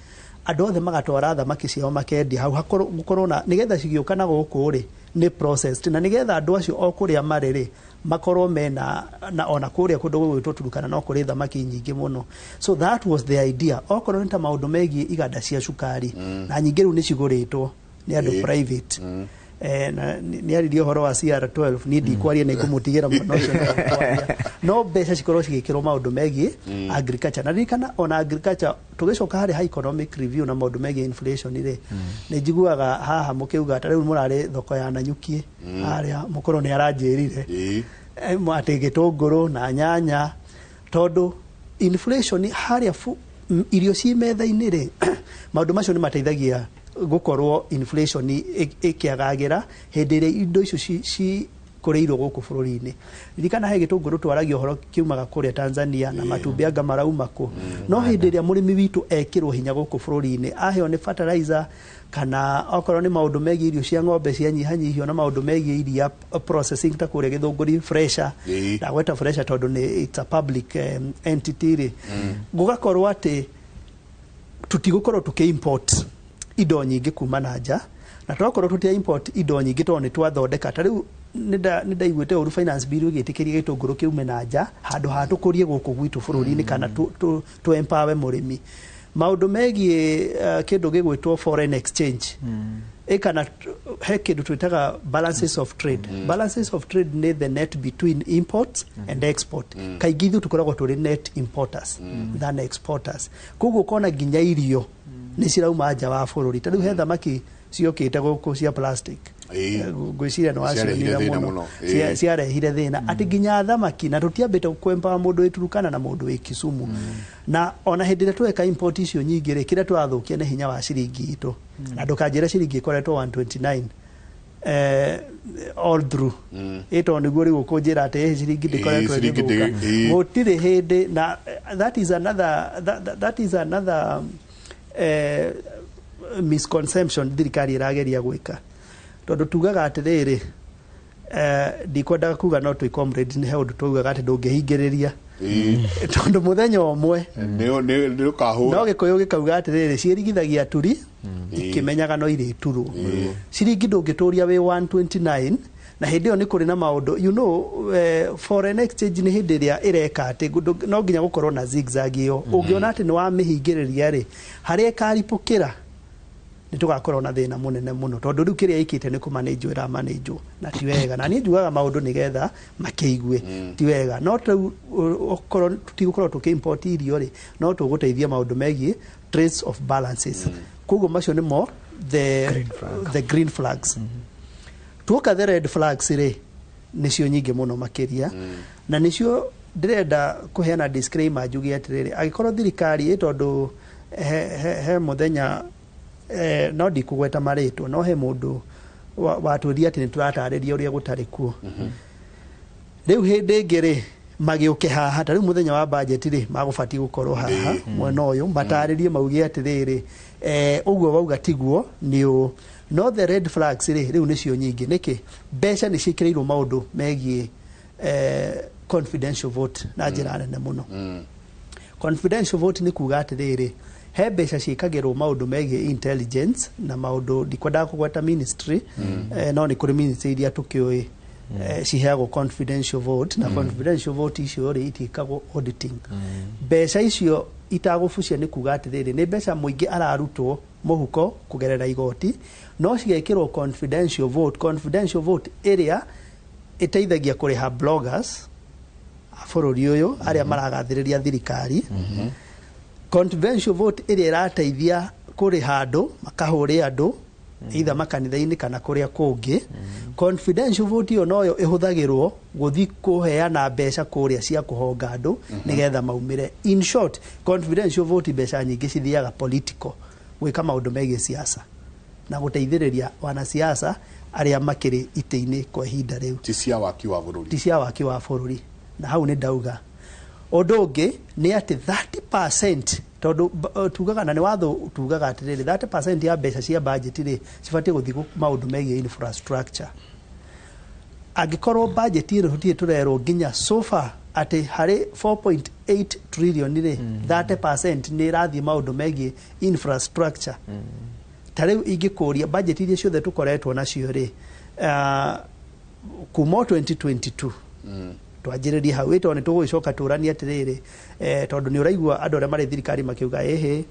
andũ othe magatwara thamaki ciao makendia hau, hakorwo gũkorwo na nĩgetha cigĩũka na gũkũ rĩ, nĩ processed, na nĩgetha andũ acio o kũrĩa marĩ rĩ, makorwo mena na ona kũrĩa kũndũ gũgwĩtwo Turukana no kũrĩ thamaki nyingĩ mũno. So that was the idea. Okorwo nĩ ta maũndũ megiĩ iganda cia cukari, na nyingĩ rĩu nĩ cigũrĩtwo nĩ andũ private. Na nĩ aririe ũhoro wa CR12, niĩ ndikwaria, nĩ ngũmũtigĩra mwena ũcio nĩwe kwaria. No mbeca cikorwo cigĩkĩrwo maũndũ megiĩ agriculture, na ririkana ona agriculture tũgĩcoka harĩ ha economic review na maũndũ megiĩ inflation rĩ, nĩ njiguaga haha mũkĩuga ta rĩu mũrarĩ thoko ya Nanyuki harĩa mũkũrũ nĩ aranjĩrire atĩ gĩtũngũrũ na nyanya, tondũ inflation harĩa irio ci metha-inĩ rĩ, maũndũ macio nĩ mateithagia gũkorwo inflation ĩkĩagagĩra hĩndĩ ĩrĩa indo icio cikũrĩirwo gũkũ bũrũri-inĩ. Ririkana he gĩtũngũrũ twaragia ũhoro kiumaga kũrĩa Tanzania, na matumbĩ anga marauma kũ, no hĩndĩ ĩrĩa mũrĩmi witũ ekĩrwo hinya gũkũ bũrũri-inĩ, aheo nĩ fertilizer, kana okorwo nĩ maũndũ megiĩ irio cia ng'ombe cianyihanyihio, na maũndũ megiĩ iria processing ta kũrĩa Gĩthũngũri fresher, ndagweta fresher tondũ nĩ it's a public entity rĩ, gũgakorwo atĩ tũtigũkorwo tũkĩ-import indo nyingĩ kuma na nja, na twakorwo tũtia import indo nyingĩ tondũ nĩ twathondeka. Ta rĩu nĩ ndaiguĩte ũru finance bill ĩgĩtĩkĩria gĩtũngũrũ kĩume na nja handũ ha tũkũrie gũkũ gwitũ bũrũri-inĩ, kana tũ empower mũrĩmi. Maũndũ megiĩ kĩndũ gĩgwĩtwo foreign exchange, kana he kĩndũ twĩtaga balances of trade. Balances of trade nĩ the net between imports and export. Kaingĩ ithuĩ tũkoragwo tũrĩ net importers than exporters. Koguo ũkona nginya irio nĩ cirauma nja wa bũrũri. Ta rĩu he thamaki ciokĩte gũkũ cia plastic. Ngwĩciria nĩ wacionire mũno, ciarehire thĩna atĩ nginya thamaki, na tũtiambĩte kwemba mũndũ wĩ Turukana na mũndũ wĩ Kisumu. Na ona hĩndĩ ĩrĩa tweka import icio nyingĩ rĩ, kĩrĩa tũrathũkia nĩ hinya wa ciringi itũ. Na ndũkanjĩre ciringi ĩkoretwo 129 all through, ĩto nĩguo rĩu ũkũnjĩra atĩ ciringi ndĩkoretwo ĩgĩthũka. Gũtirĩ hĩndĩ. Na that is another misconception thirikari ĩrageria gwĩka, tondũ tugaga atĩrĩrĩ, ndikwendaga kuga, no twĩ comrades, nĩ he ũndũ tugaga atĩ ndũngĩhingĩrĩria, tondũ mũthenya ũmwe no Gĩkũyũ gĩkauga atĩrĩrĩ, ciĩrigithagia turi ikĩmenyaga no irĩturwo. Ciringi ndũngĩtũria wĩ 129, na hĩndĩ ĩyo nĩ kũrĩ na maũndũ, foreign exchange nĩ hĩndĩ ĩrĩa ĩreka atĩ no nginya gũkorwo na zigzag ĩyo. Ũngĩona atĩ nĩ wamĩhingĩrĩria rĩ, harĩa ĩkaripũkĩra nĩ tũgakorwo na thĩna mũnene mũno, tondũ rĩu kĩrĩa ĩkĩte nĩ kũmanĩnjwo, ĩramanĩnjwo na ti wega. Na niĩ njugaga maũndũ nĩgetha makĩigue ti wega. No rĩu okorwo tũtigũkorwo tũkĩ-import irio rĩ, no tũgũteithia maũndũ megiĩ trades of balances. Koguo macio nĩmo the green flags. Tuoka the red flags rĩ, nĩcio nyingĩ mũno makĩria, na nĩcio ndĩrenda kũheana disclaimer, njuge atĩrĩrĩ, angĩkorwo thirikari ĩ tondũ he mũthenya, no ndikũgweta marĩtwa, no he mũndũ watwĩrire atĩ nĩ tũratarĩria ũrĩa gũtarĩ kuo. Rĩu hĩndĩ ĩngĩ rĩ, magĩũke haha, ta rĩu mũthenya wa budget rĩ, magũbatiĩ gũkorwo haha mwena ũyũ matarĩrie, mauge atĩrĩrĩ, ũguo wauga tiguo nĩ ũũ. No the red flags rĩ, rĩu nĩcio nyingĩ. Nĩkĩ mbeca nĩ ciĩkĩrĩirwo maũndũ megiĩ confidential vote na njĩra nene mũno? Confidential vote nĩ kuga atĩrĩrĩ, he mbeca ciĩkagĩrwo maũndũ megiĩ intelligence na maũndũ, ndikwendaga kũgweta ministry, no nĩ kũrĩ ministry iria tũkĩũĩ ciheagwo confidential vote, na confidential vote icio rĩ, itiĩkagwo auditing. Mbeca icio itagũbucia nĩ kuga atĩrĩrĩ, nĩ mbeca mũingĩ ararutwo mũhuko kũgerera igoti, no cigekĩrwo confidential vote. Confidential vote ĩrĩa ĩteithagia kũrĩha bloggers a bũrũri ũyũ arĩa maragathĩrĩria thirikari, confidential vote ĩrĩa ĩrateithia kũrĩha andũ makahũre andũ either makanitha-inĩ kana kũrĩa kũngĩ. Confidential vote ĩyo noyo ĩhũthagĩrwo gũthiĩ kũheana mbeca kũrĩa cia kũhonga andũ nĩgetha maumĩre. In short, confidential vote, mbeca nyingĩ cithiaga political, gwĩka maũndũ megiĩ siasa na gũteithĩrĩria wanasiasa arĩa makĩrĩ itĩ-inĩ kwa ihinda rĩu. Ti cia waki wa bũrũri. Ti cia waki wa bũrũri. Na hau nĩ ndauga ũndũ ũngĩ nĩ atĩ 30%, tondũ tugaga, na nĩ watho tugaga atĩrĩrĩ, 30% ya mbeca cia budget rĩ, cibatiĩ gũthiĩ maũndũ megiĩ infrastructure. Angĩkorwo budget ĩno tũtirĩ tũrerwo nginya so far atĩ harĩ 4.8 trillion rĩ, 30% nĩ ĩrathiĩ maũndũ megiĩ infrastructure. Ta rĩu ingĩkũria, budget iria ciothe tũkoretwo nacio rĩ, kuma o 2022, twanjĩrĩrie hau ĩ, tondũ nĩ tũgũgĩcoka tũranie atĩrĩrĩ, tondũ nĩ ũraigua andũ arĩa marĩ thirikari makiuga ĩhĩ,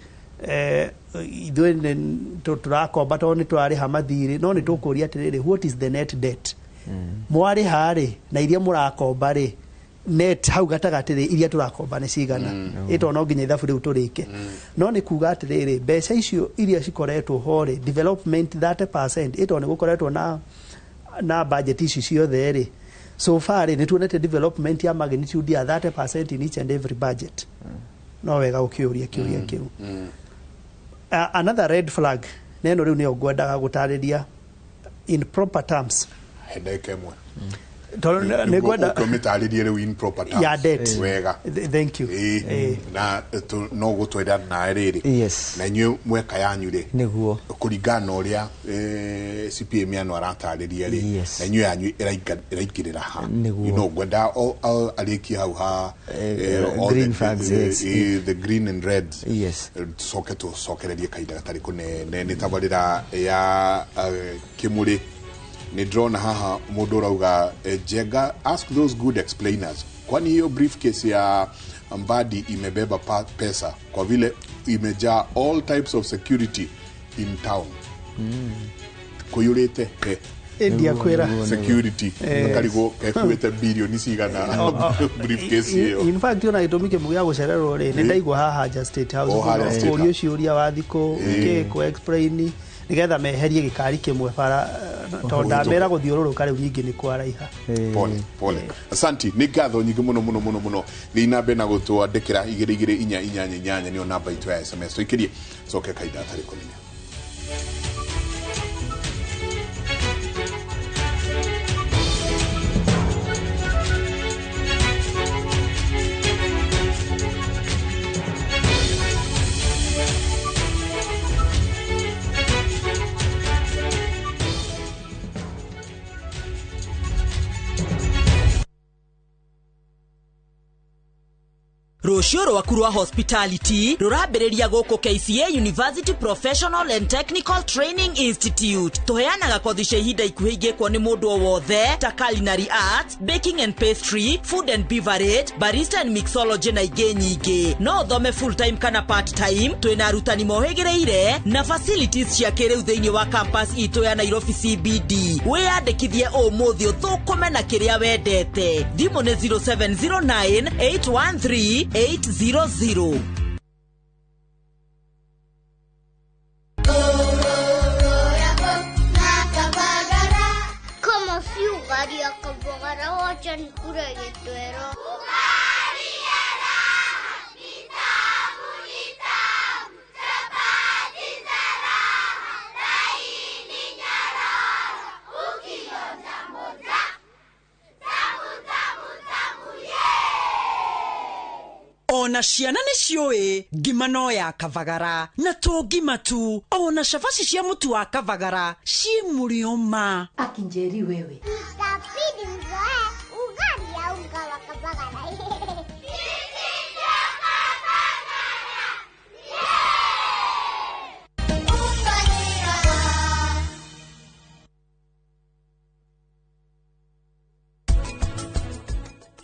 ithuĩ tũrakomba tondũ nĩ tũrarĩha mathirĩ. No nĩ tũkũria atĩrĩrĩ, what is the net debt? Mwarĩha rĩ, na iria mũrakomba rĩ, net hau gatagatĩ rĩ, iria tũrakomba nĩ cigana? Ĩ tondũ no nginya ithabu rĩu tũrĩke. No nĩ kuga atĩrĩrĩ, mbeca icio iria cikoretwo ho rĩ, development 30%, ĩ tondũ nĩ gũkoretwo na budget ici ciothe rĩ, so far rĩ, nĩ tuonete development ya magnitude ya 30% in each and every budget? No wega ũkĩũria kĩũria kĩu. Another red flag, na ĩno rĩu nĩyo ngwendaga gũtarĩria in proper terms. He ndagĩka ĩmwe. Tondũ nĩ ngwenda ũmĩtarĩrie rĩu in proper terms. Ya debt. Wega. Thank you. Ĩĩ. Na no gũtwĩra nawe rĩrĩ, na inyuĩ mweka yanyu rĩ, nĩguo kũringana na ũrĩa CPA Miano aratarĩria rĩ, na inyuĩ yanyu ĩraingĩrĩra ha? Nĩguo. Ngwenda arĩkie hau ha all green flags, yes. The green and red. Tucoke tũcokererie kahinda gatarĩ kũnene. Nĩ tabarĩra ya Kĩmũrĩ. Nĩ ndĩrona haha mũndũ ũrauga, "Njenga, ask those good explainers, kwani hiyo briefcase ya Mbadi imebeba pesa kwa vile imejaa all types of security in town?" Kũiyũrĩte he India kwĩra security, makarigwo kekuĩte bilioni cigana briefcase ĩyo. In fact, ona gĩtũmi kĩmwe gĩa gũcererwo rĩ, nĩ ndaigua haha nja State House O harĩa State kũrio House. ciũria wa thikũ kĩ kũ explain nĩgetha meherie gĩkari kĩmwe bara. Tondũ ndamera gũthiũrũrũka rĩu ningĩ nĩ kwaraiha. Pole pole, asanti, nĩ ngatho nyingĩ mũno mũno mũno mũno. Thiĩ na mbere na gũtwandĩkĩra 22488 nĩyo namba itũ ya SMS. Tũikĩrie coke kahinda gatarĩ kũnene. Rũciũ rwaku rwa hospitality rũrambĩrĩria gũkũ KCA University Professional and Technical Training Institute. Tũheanaga kothi cia ihinda ikuhĩ ingĩkwo nĩ mũndũ o wothe ta culinary arts, baking and pastry, food and beverage, barista and mixology na ingĩ nyingĩ. No ũthome full time kana part time. Twĩna arutani mohĩgĩrĩire na facilities cia kĩrĩu thĩinĩ wa campus itũ ya Nairobi CBD. Wĩyandĩkithie ũmũthĩ ũthũkũme na kĩrĩa wendete. Thimũ nĩ 0709 813 800. Kama si ugali ya Kabagara, wacha nikule gitwero. Ona ciana nĩ ciũĩ ngima no ya Kabagara, na to ngima tu, ona cabaci cia mũtu wa Kabagara ciĩ mũrĩo ma. Akinjeri wewe. Itabidi mzoe ugali ya unga wa Kabagara.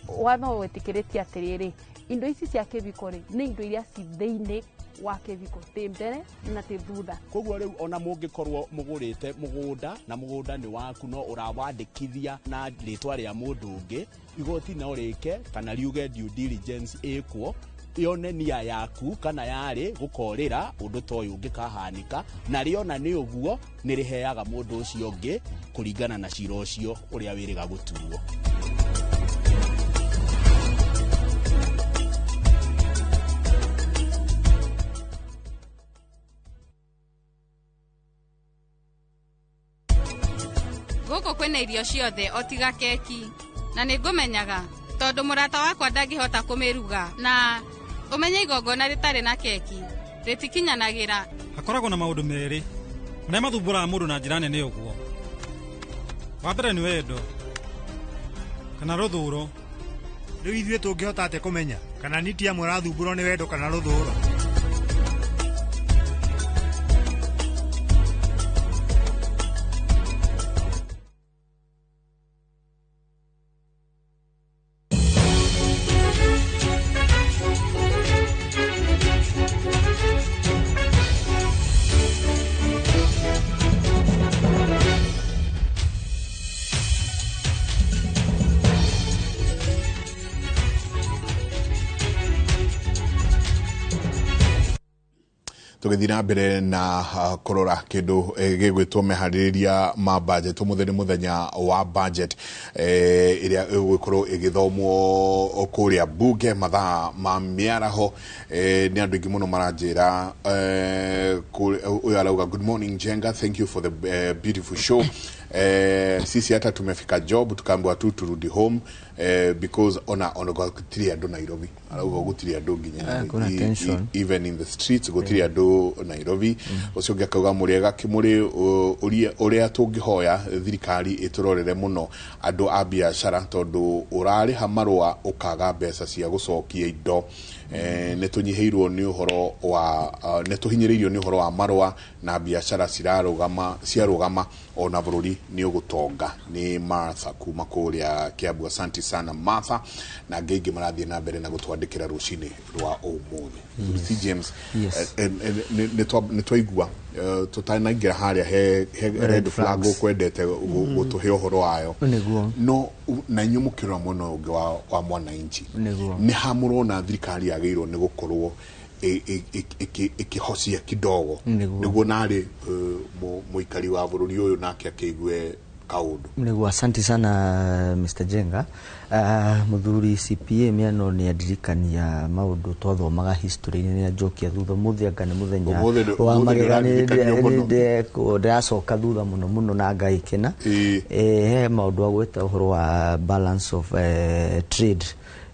Watho wĩtĩkĩrĩtie atĩrĩrĩ, indo ici cia kĩbiko rĩ nĩ indo iria ci thĩinĩ wa kĩbiko, tĩ mbere na tĩ thutha. Koguo rĩu ona mũngĩkorwo mũgũrĩte mũgũnda na mũgũnda nĩ waku no ũrawandĩkithia na rĩtwa rĩa mũndũ ũngĩ, igoti no rĩke kana riuge due diligence ĩkwo yone nia yaku kana yarĩ gũkorĩra ũndũ ta ũyũ ũngĩkahanĩka, na rĩona nĩ ũguo nĩ rĩheaga mũndũ ũcio ũngĩ kũringana na cira ũcio ũrĩa wĩrĩga gũtuo. Gũkũ kwĩna irio ciothe o tiga keki, na nĩ ngũmenyaga tondũ mũrata wakwa ndangĩhota kũmĩruga, na ũmenye igongona rĩtarĩ na keki rĩtikinyanagĩra. Hakoragwo na maũndũ merĩ marĩa mathumbũraga mũndũ na njĩra nene ũguo. Wa mbere nĩ wendo kana rũthũro. Rĩu ithuĩ tũngĩhota atĩa kũmenya kana niti amwe arathumbũrwo nĩ wendo kana rũthũro? Tũgĩthiĩ na mbere na kũrora kĩndũ gĩgwĩtwo meharĩrĩria ma budget. Ũmũthĩ nĩ mũthenya wa budget ĩrĩa ĩgũgĩkorwo ĩgĩthomwo kũrĩa bunge mathaa ma mĩaraho. Nĩ andũ aingĩ mũno maranjĩra, ũyũ arauga, "Good morning Jenga, thank you for the beautiful show. Sisi hata tumefika job tukaambiwa tu turudi home because ona gũtirĩ andũ Nairobi." Arauga gũtirĩ andũ nginya Kuna tension. Even in the streets gũtirĩ andũ Nairobi. Ũcio ũngĩ akauga, "Mũrĩega kĩmũrĩ, ũrĩa tũngĩhoya thirikari ĩtũrorere mũno andũ a biacara tondũ ũrarĩha marũa ũkaga mbeca cia gũcokia indo. Nĩ tũnyihĩirwo nĩ ũhoro wa nĩ tũhinyĩrĩirio nĩ ũhoro wa marũa na biacara cirarũgama ciarũgama, ona bũrũri nĩ ũgũtonga." Nĩ Martha kuma kũrĩa Kiambu. Asante sana Martha, na angĩ aingĩ marathiĩ na mbere na gũtwandĩkĩra rũcinĩ rwa ũmũthĩ. Si James, nĩ twaigua tũtanaingĩra harĩa he red flag ũkwendete gũtũhe ũhoro wayo. Nĩguo. No na inyuĩ mũkĩrora mwena ũyũ ũngĩ wa mwananchi, Nĩguo. nĩ ha mũrona thirikari yagĩrĩirwo nĩ gũkorwo Ĩkĩhocia kidogo. Nĩguo. Nĩguo narĩ mũikari wa bũrũri ũyũ nake akĩigue kaũndũ. Nĩguo, asante sana Mr. Jenga. Mũthuri CPA Miano nĩ andirikania maũndũ twathomaga history-inĩ, nĩ anjokia thutha. Ũmũthĩ anga nĩ mũthenya Ũmũthĩ wa ũmũthĩ magegania. nĩũraririkanio mũno. Ndĩracoka thutha mũno mũno na ngagĩkena. He maũndũ agweta ũhoro wa balance of trade,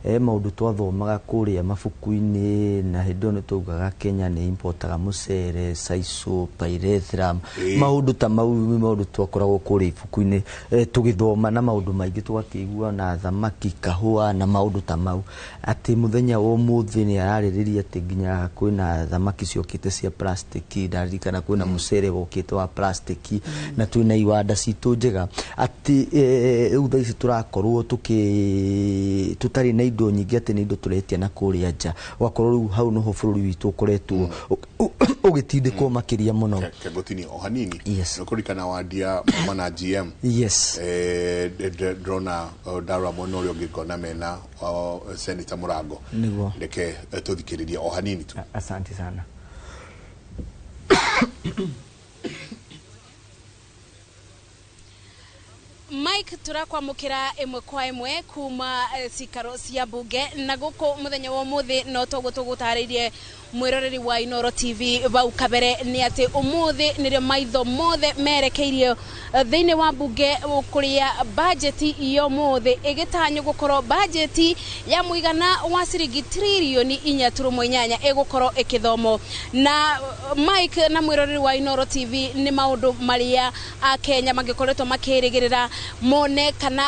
maũndũ twathomaga kũrĩa mabuku-inĩ, na hĩndĩ ĩyo nĩ twaugaga Kenya nĩ importaga mũcere, sisal, pyrethrum, maũndũ ta mau nĩ maũndũ twakoragwo kũrĩa ibuku-inĩ tũgĩthoma, na maũndũ maingĩ tũgakĩigua na thamaki, kahũa na maũndũ ta mau, atĩ mũthenya wa ũmũthĩ nĩ ararĩrĩria atĩ nginya kwĩna thamaki ciokĩte cia plastic, ndaririkana kwĩna mũcere wokĩte wa plastic, na twĩna iwanda citũ njega, atĩ rĩu thaa ici tũrakorwo tũkĩ tũtarĩ na indo nyingĩ, atĩ nĩ indo tũretia na kũrĩa nja, ũgakorwo rĩu hau noho bũrũri witũ ũkoretwo ũgĩtindĩkwo makĩria mũno. Kengotini o hanini. Yes. Nĩkũririkana wandia mana GM. Yes. Ndĩrona ndarora mwena ũrĩa ũngĩ ngona mena Senator Mũrango. Nĩguo. Reke tũthikĩrĩrie o hanini tu. Asante sana. Mike, tũrakwamũkĩra ĩmwe kwa ĩmwe kuma cikaro cia mbunge na gũkũ mũthenya wa ũmũthĩ, no toguo tũgũtarĩirie mwĩroreri wa Inoro TV bau kabere, nĩ atĩ ũmũthĩ nĩrĩo maitho mothe merekeirio thĩinĩ wa mbunge, kũrĩa bajeti ya ũmũthĩ ĩgĩtanywo gũkorwo bajeti ya mũigana wa ciringi 4.8 tririoni ĩgũkorwo ĩkĩthomwo. Na Mike na mwĩroreri wa Inoro TV, nĩ maũndũ marĩa akenya mangĩkoretwo makĩrĩgĩrĩra mone kana